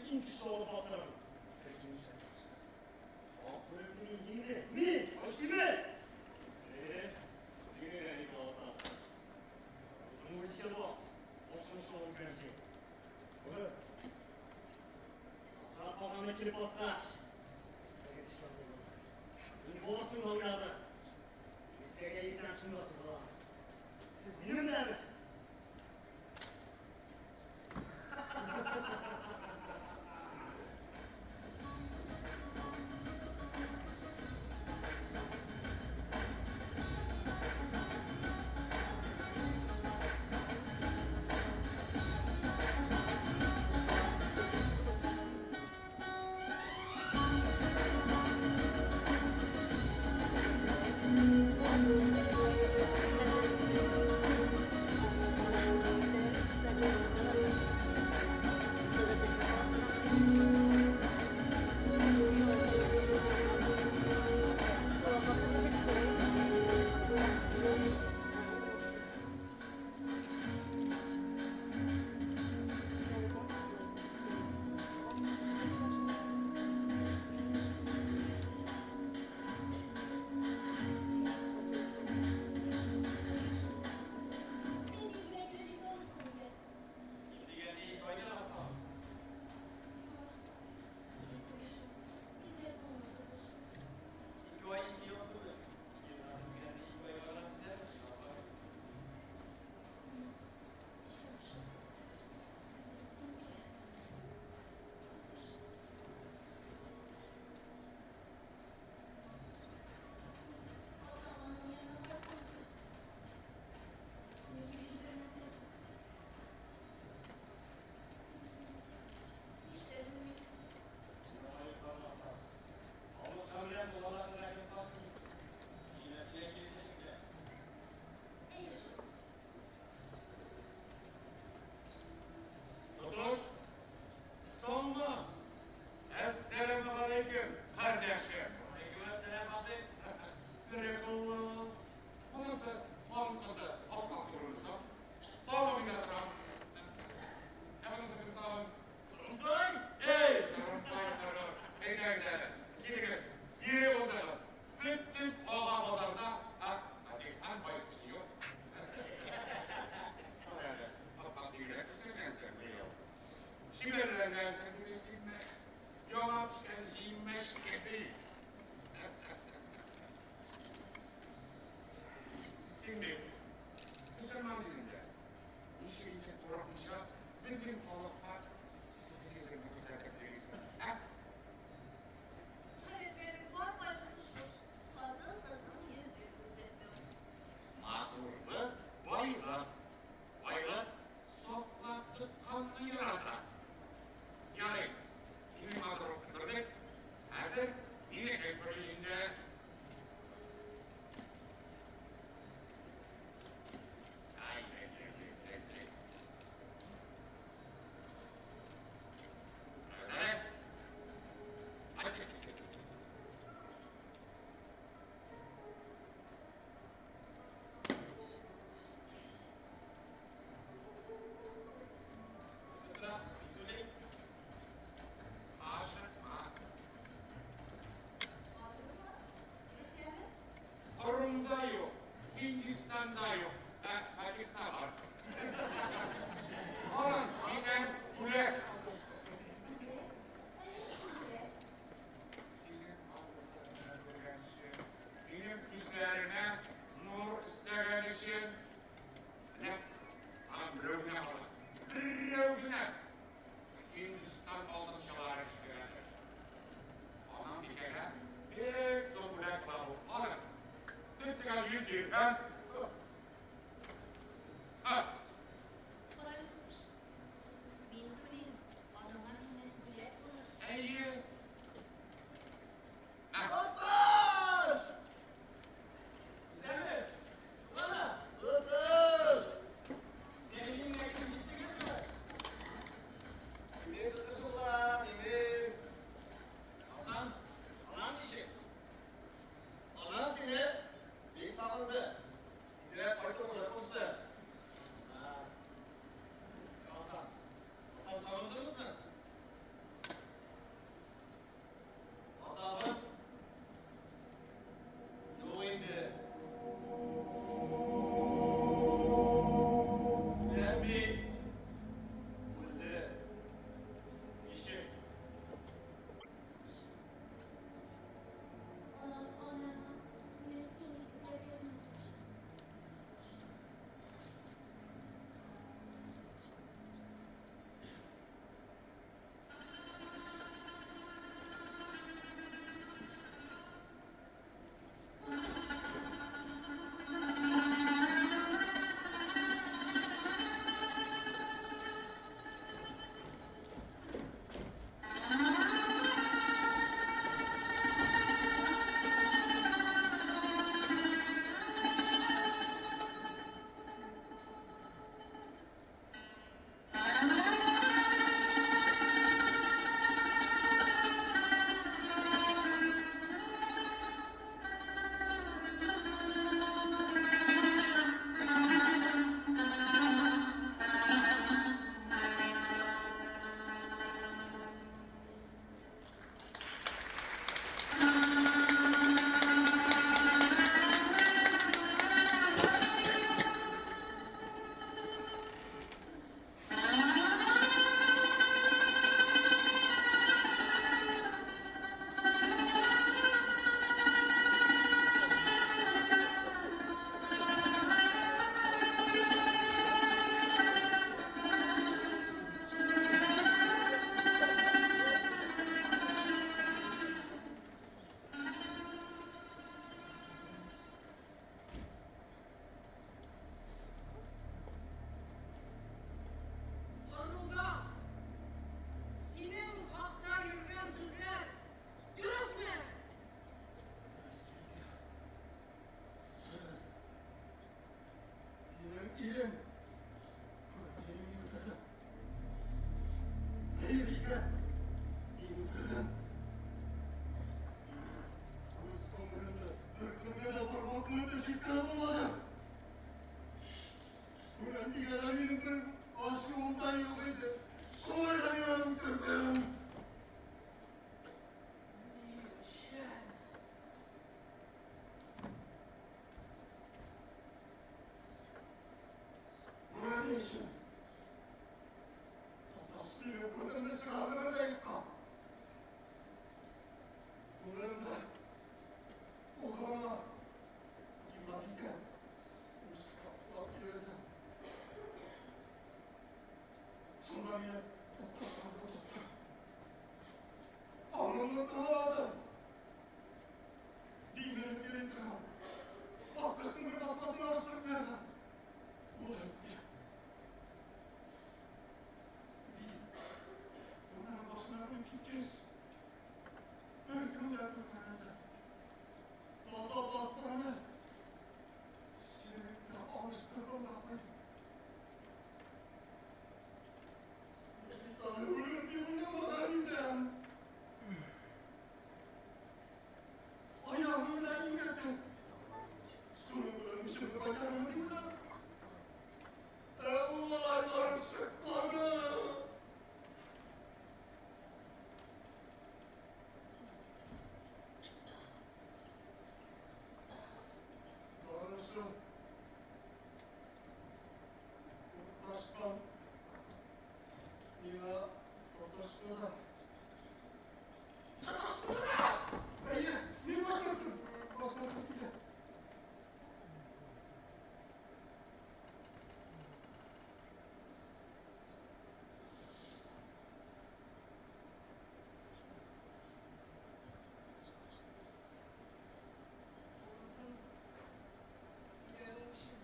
иң көчле алып батырым. Ләкин нишләп ялгыштым? Ак бүрекне мин җиңдем. Мин! Таштимер! Э, генә ни алатасың. Үзең үлчәп ал. Башың шул үзгәнче. Бүре. Азат калганны килеп баскач, нәрсәгә тешләнде бу? Мин барысын да уйладым. Иртәгә иртән шунда кузгалабыз. Сез минем беләнме? Башта мине Утташкан котыртты. Аңымны талады. Димереп йөри торган. Баскычның бер басмасын алыштырып куярга. Ул әйтте. Би, болар башына менеп киткәч, беркем дә күрмәде. Таза басманы чиреккә алыштырып та куйды. Мин бит аны үлем дип уйламаган идем. Аягым белән имгәтте. Шуның белән үчемне кайтарырмын дип уйладым. Ә ул алай барып чыкмады. Танышым. Утташкан миңа саташты да. Саташты да! Әйе, мин башлаттым. Башлаттым килә. Озын сөйләвең өчен.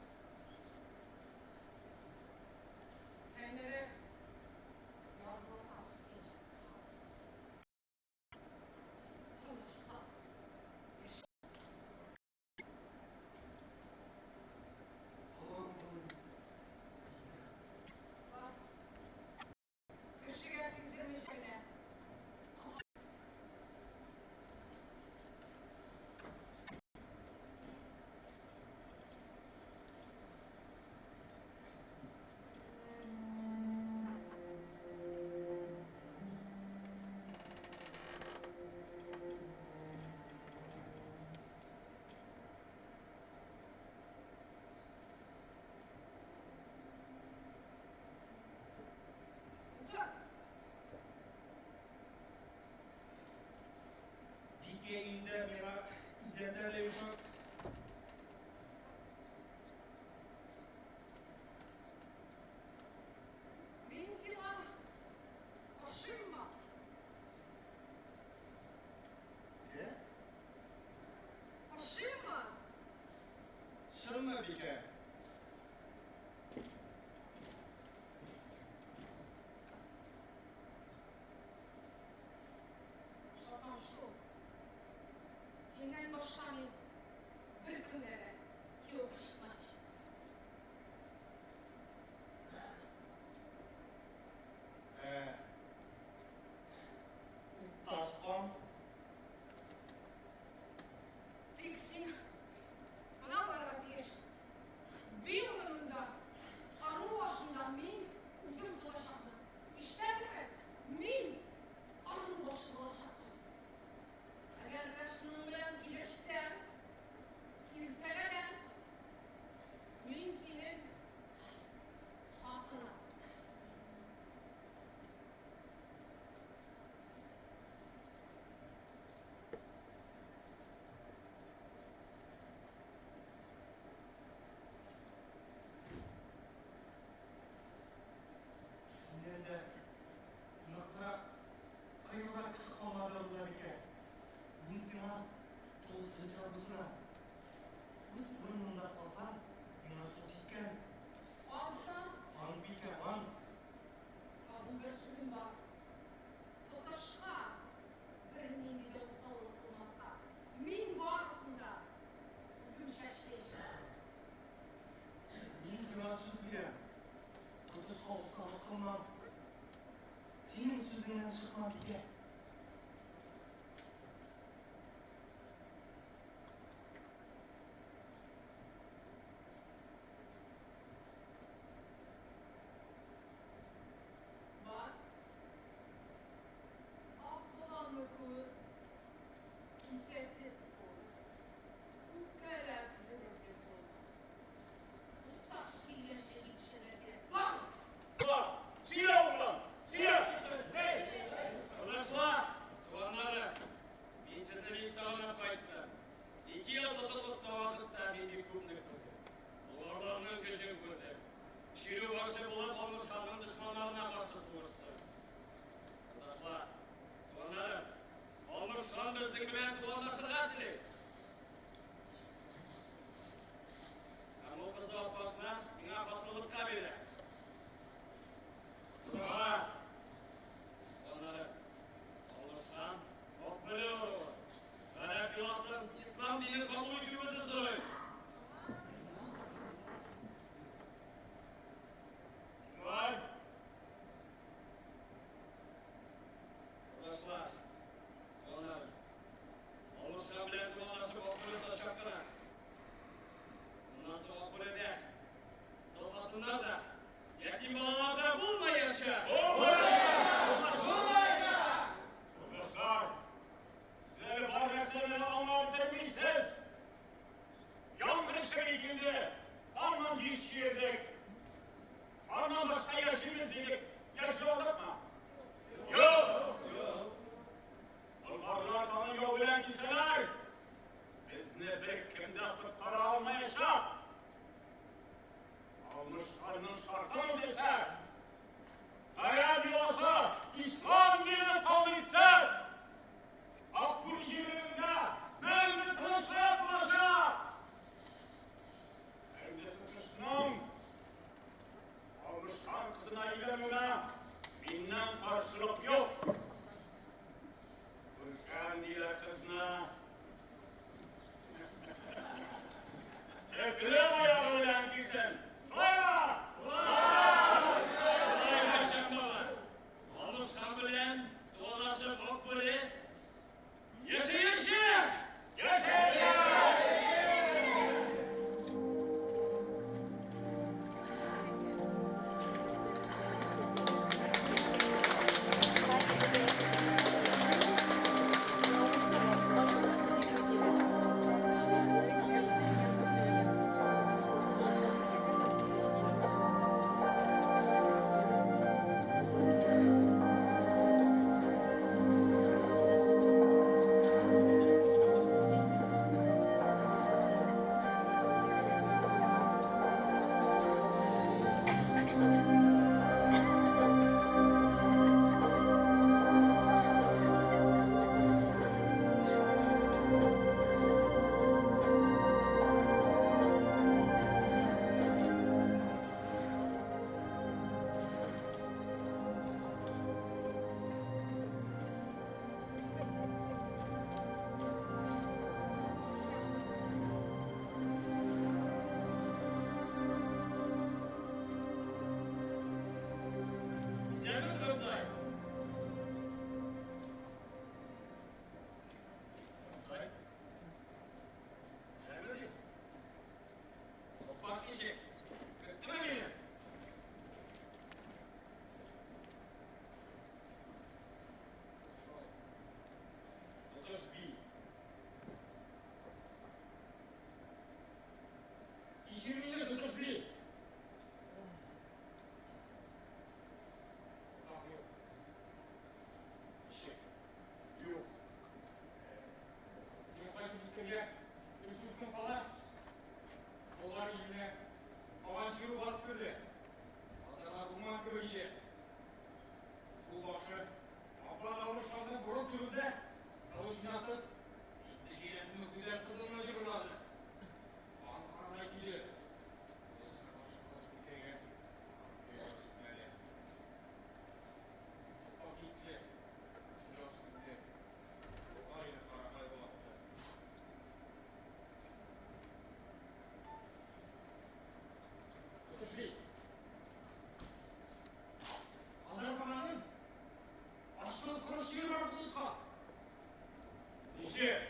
Тәңре ярлыкап сине. Тынычлап яшә. Бар. Кешегә сиздермичә генә. Утыр. Бикә өендә миңа идәндә дә йомшак. Мин сиңа ошыйммы? Ә? Ошыйммы? Чынмы, Бикә? Ошасаң шул. Синнән башка мин беркемгә дә кияүгә чыкмаячакмын. Ә, Утташкан. Тик син шуны аңларга тиеш. Би урынында, ыру башында мин үзем булачакмын. Ишетәсеңме? Мин ыру башы булачакмын. Әгәр дә шуның белән килешсәң, иртәгәдән мин синең хатының. Синнән дә ныграк, кыюрак кеше калмады ыруда, Бикә. Мин сиңа тулысынча буйсынам. Үз урынымда калсам, миңа шул җиткән. Антмы? Ант, Бикә, ант. Тагын бер сүзем бар. Тотышка бернинди дә усаллык кылмаска. Мин барысын да үземчә эшләячәкмен. Мин сиңа сүз бирәм. Тотышка усаллык кылмам. Синең сүзеңнән чыкмам, Бикә. Бар. Ак боланны күр, кисәтеп куй. Үпкәләп йөрерлек булмас. Утташ килгәнче җитешергә кирәк. Бар! Углан, сөйлә, углан, сөйлә! Кылычлар! кызына өйләнүгә миннән каршылык юк. Күркәм диләр кызны. Төкле аягы белән килсен. Шулаймы? Шулай, Мәршән баба. Алмыш хан белән дуалашып Акбүре яши, яши! Яши, яши! Исәнме, Корылтай? Корылтай? Исәнме, ди. Сукмак ничек? Көттеме мине? Тотыш би. Кичер мине, Тотыш би. Юк. Ничек? Юк. Син кайтып җиткәнгә өч-дүрт көн кала. Болар иленә каган чирү басып керде. Базарлар урман кебек иде. Субашы Апан Алмыш ханның борын төбендә кылычын атып, инде бирәсеме гүзәл кызыңны дип урлады. Хан карадай килде. Кылычка каршы кылыч күтәргән җитмәде. Апа китте. Кояш сүнде. Болгар иле кара кайгы басты. Тотыш би. Алар баганың башынан коры чир бар булып. Ничек?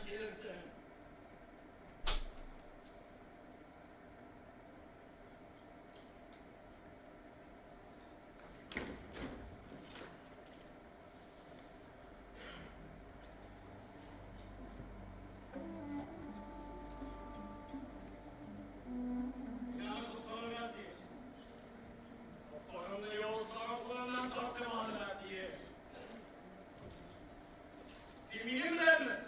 килерсең. Миңа коткарырга тиеш. Атларымны явызларның кулыннан тартып алырга тиеш. Син минем беләнме?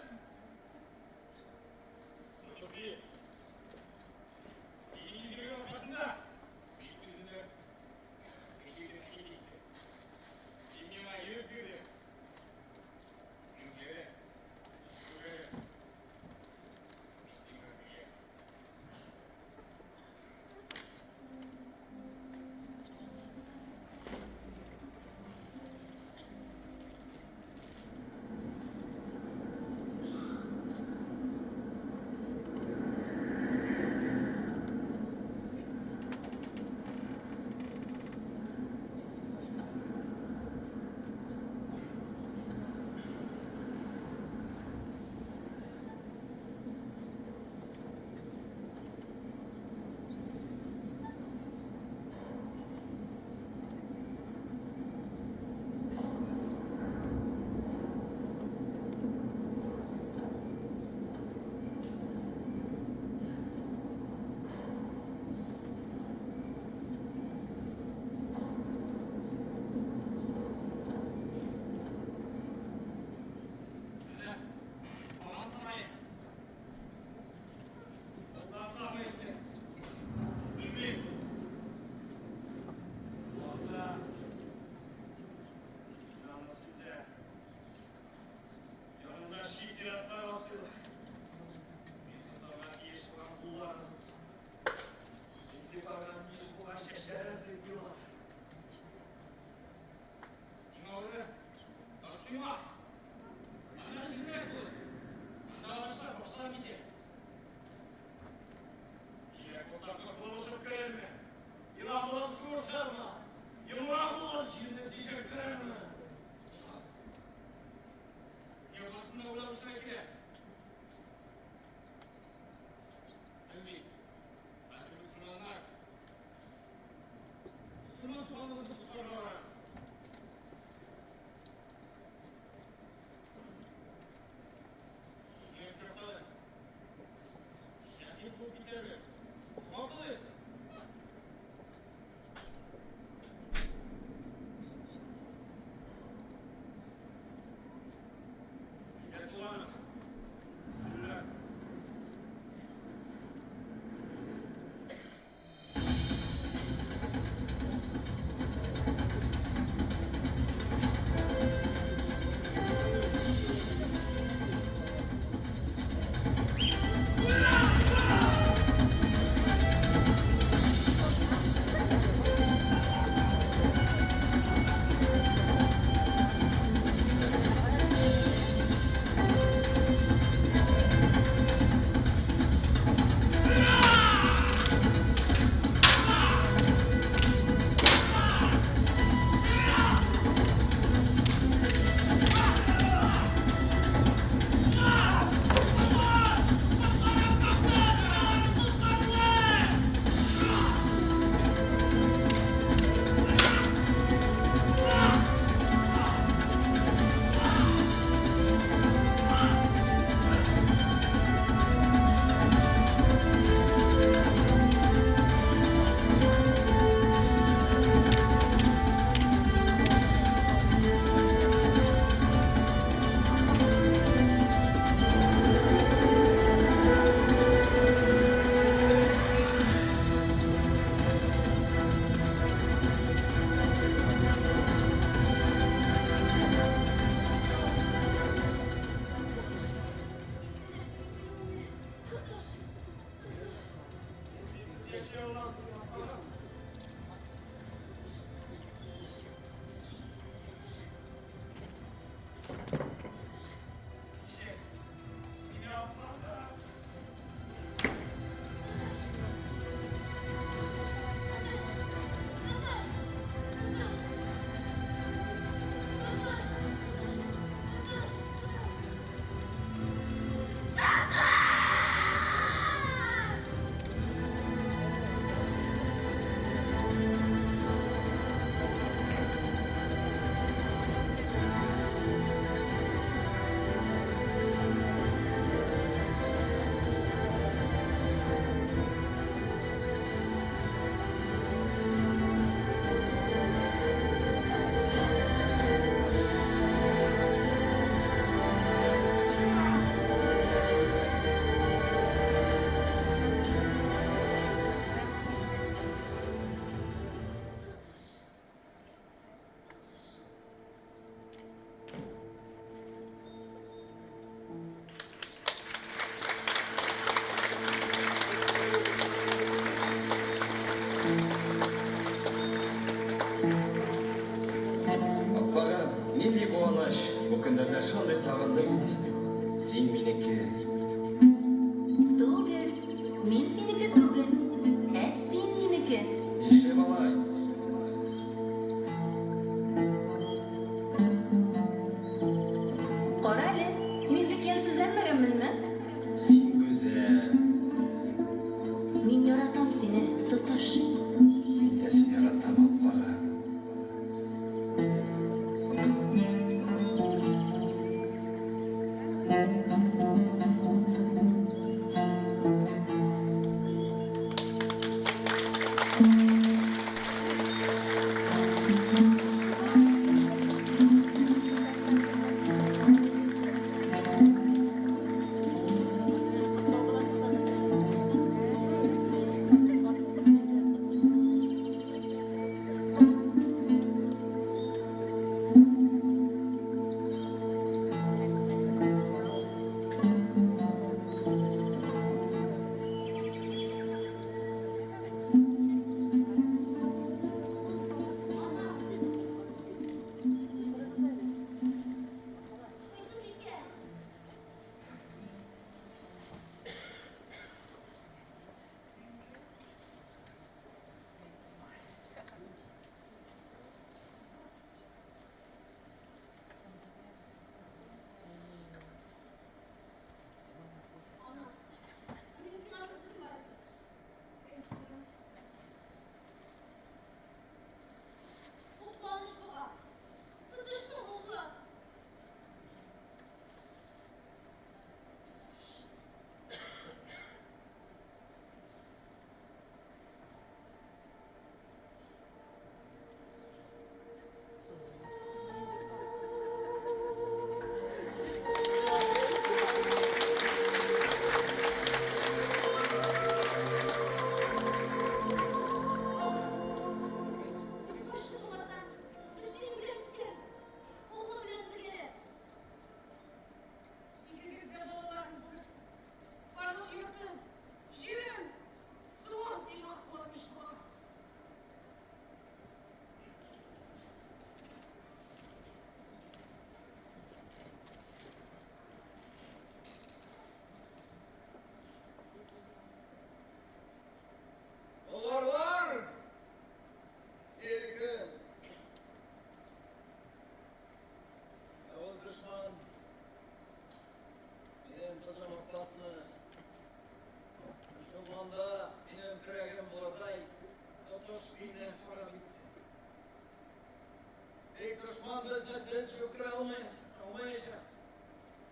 Алмаячак.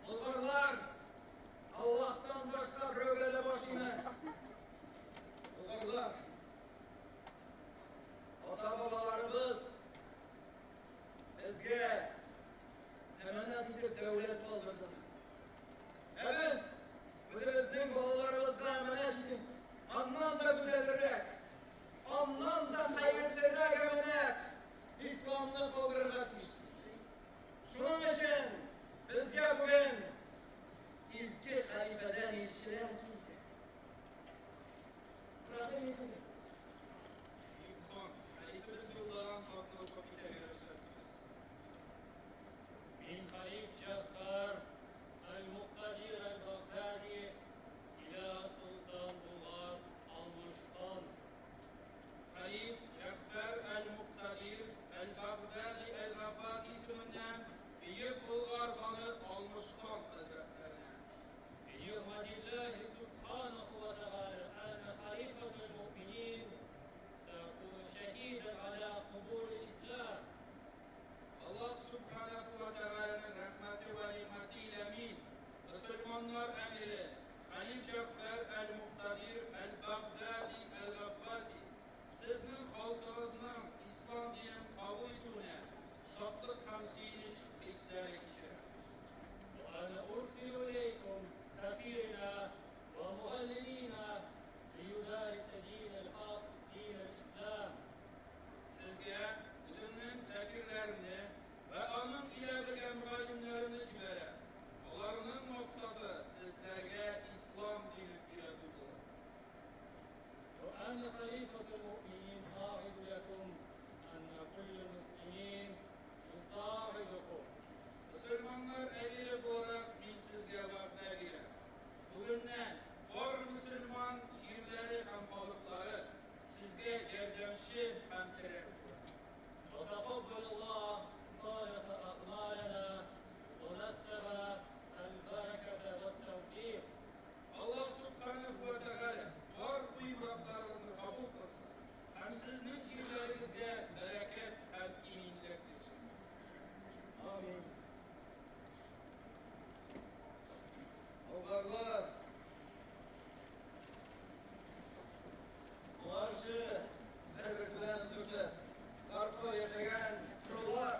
Болгарлар Аллаһтан башка берәүгә дә баш имәс. Болгарлар, ата-бабаларыбыз безгә әманәт итеп дәүләт калдырды. Ә без үзебезнең балаларыбызга әманәт итеп, аннан да гүзәлрәк, аннан да хәерлерәк әманәт, исламны калдырырга тиешбез. Шуның өчен безгә бүген изге хәлифәдән илчеләр килде. Рәхим итегез. Бөек хан, хәлифәбез юллаган хатны укып китәргә рөхсәт итегез. من خليف جعفر المقتدر البغدادي إلى سلطان بلغار المشطان. Хәлиф Җәгъфәр әл-Муктадир әл-Багдади әл-Габбаси исеменнән Бөек Болгар ханы Алмыш хан хәзрәтләренә. بنعمة الله سبحانه وتعالى أنا خليفة المؤمنين سأكون شهيدا على قبول الإسلام. Аллаһ Сүбхәнәһү вә Тәгаләнең рәхмәте вә нигъмәте илә мин, мөселманнар әмире, хәлиф Җәгъфәр әл-Муктадир әл-Багдади әл-Габбаси, сезнең халкыгызның ислам динен кабул итүенә шатлык һәм сөенеч хисләре кичерәм. وأنا أرسل إليكم سفيرنا ومعلمينا ليدارس دين الحق، دين الإسلام. Сезгә үземнең сәфирләремне вә аның илә бергә мөгаллимнәремне җибәрәм. Аларның максаты сезләргә ислам динен өйрәтү булыр. وأنا خليفة المؤمنين أعد لكم أن كل المسلمين يساعدكم. Мөселманнар әмире буларак мин сезгә вәгъдә бирәм. Бүгеннән бар мөселман җирләре һәм халыклары сезгә ярдәмче һәм терәк булыр. وتقبل الله صالح أعمالنا ونسب البركة والتوفيق. Аллаһ Сүбхәнәһү вә Тәгалә бар уй-морадларыгызны кабул кылсын һәм сезнең җирләрегезгә бәрәкәт һәм иминлек бирсен. Амин. Болгарлар, моңарчы бер-берсе белән өзешеп, тарту яшәгән ырулар,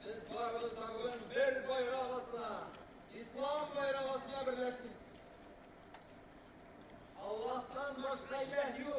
без барыбыз да бүген бер байрак астына, ислам байрагы астына берләштек. Аллаһтан башка илаһ юк.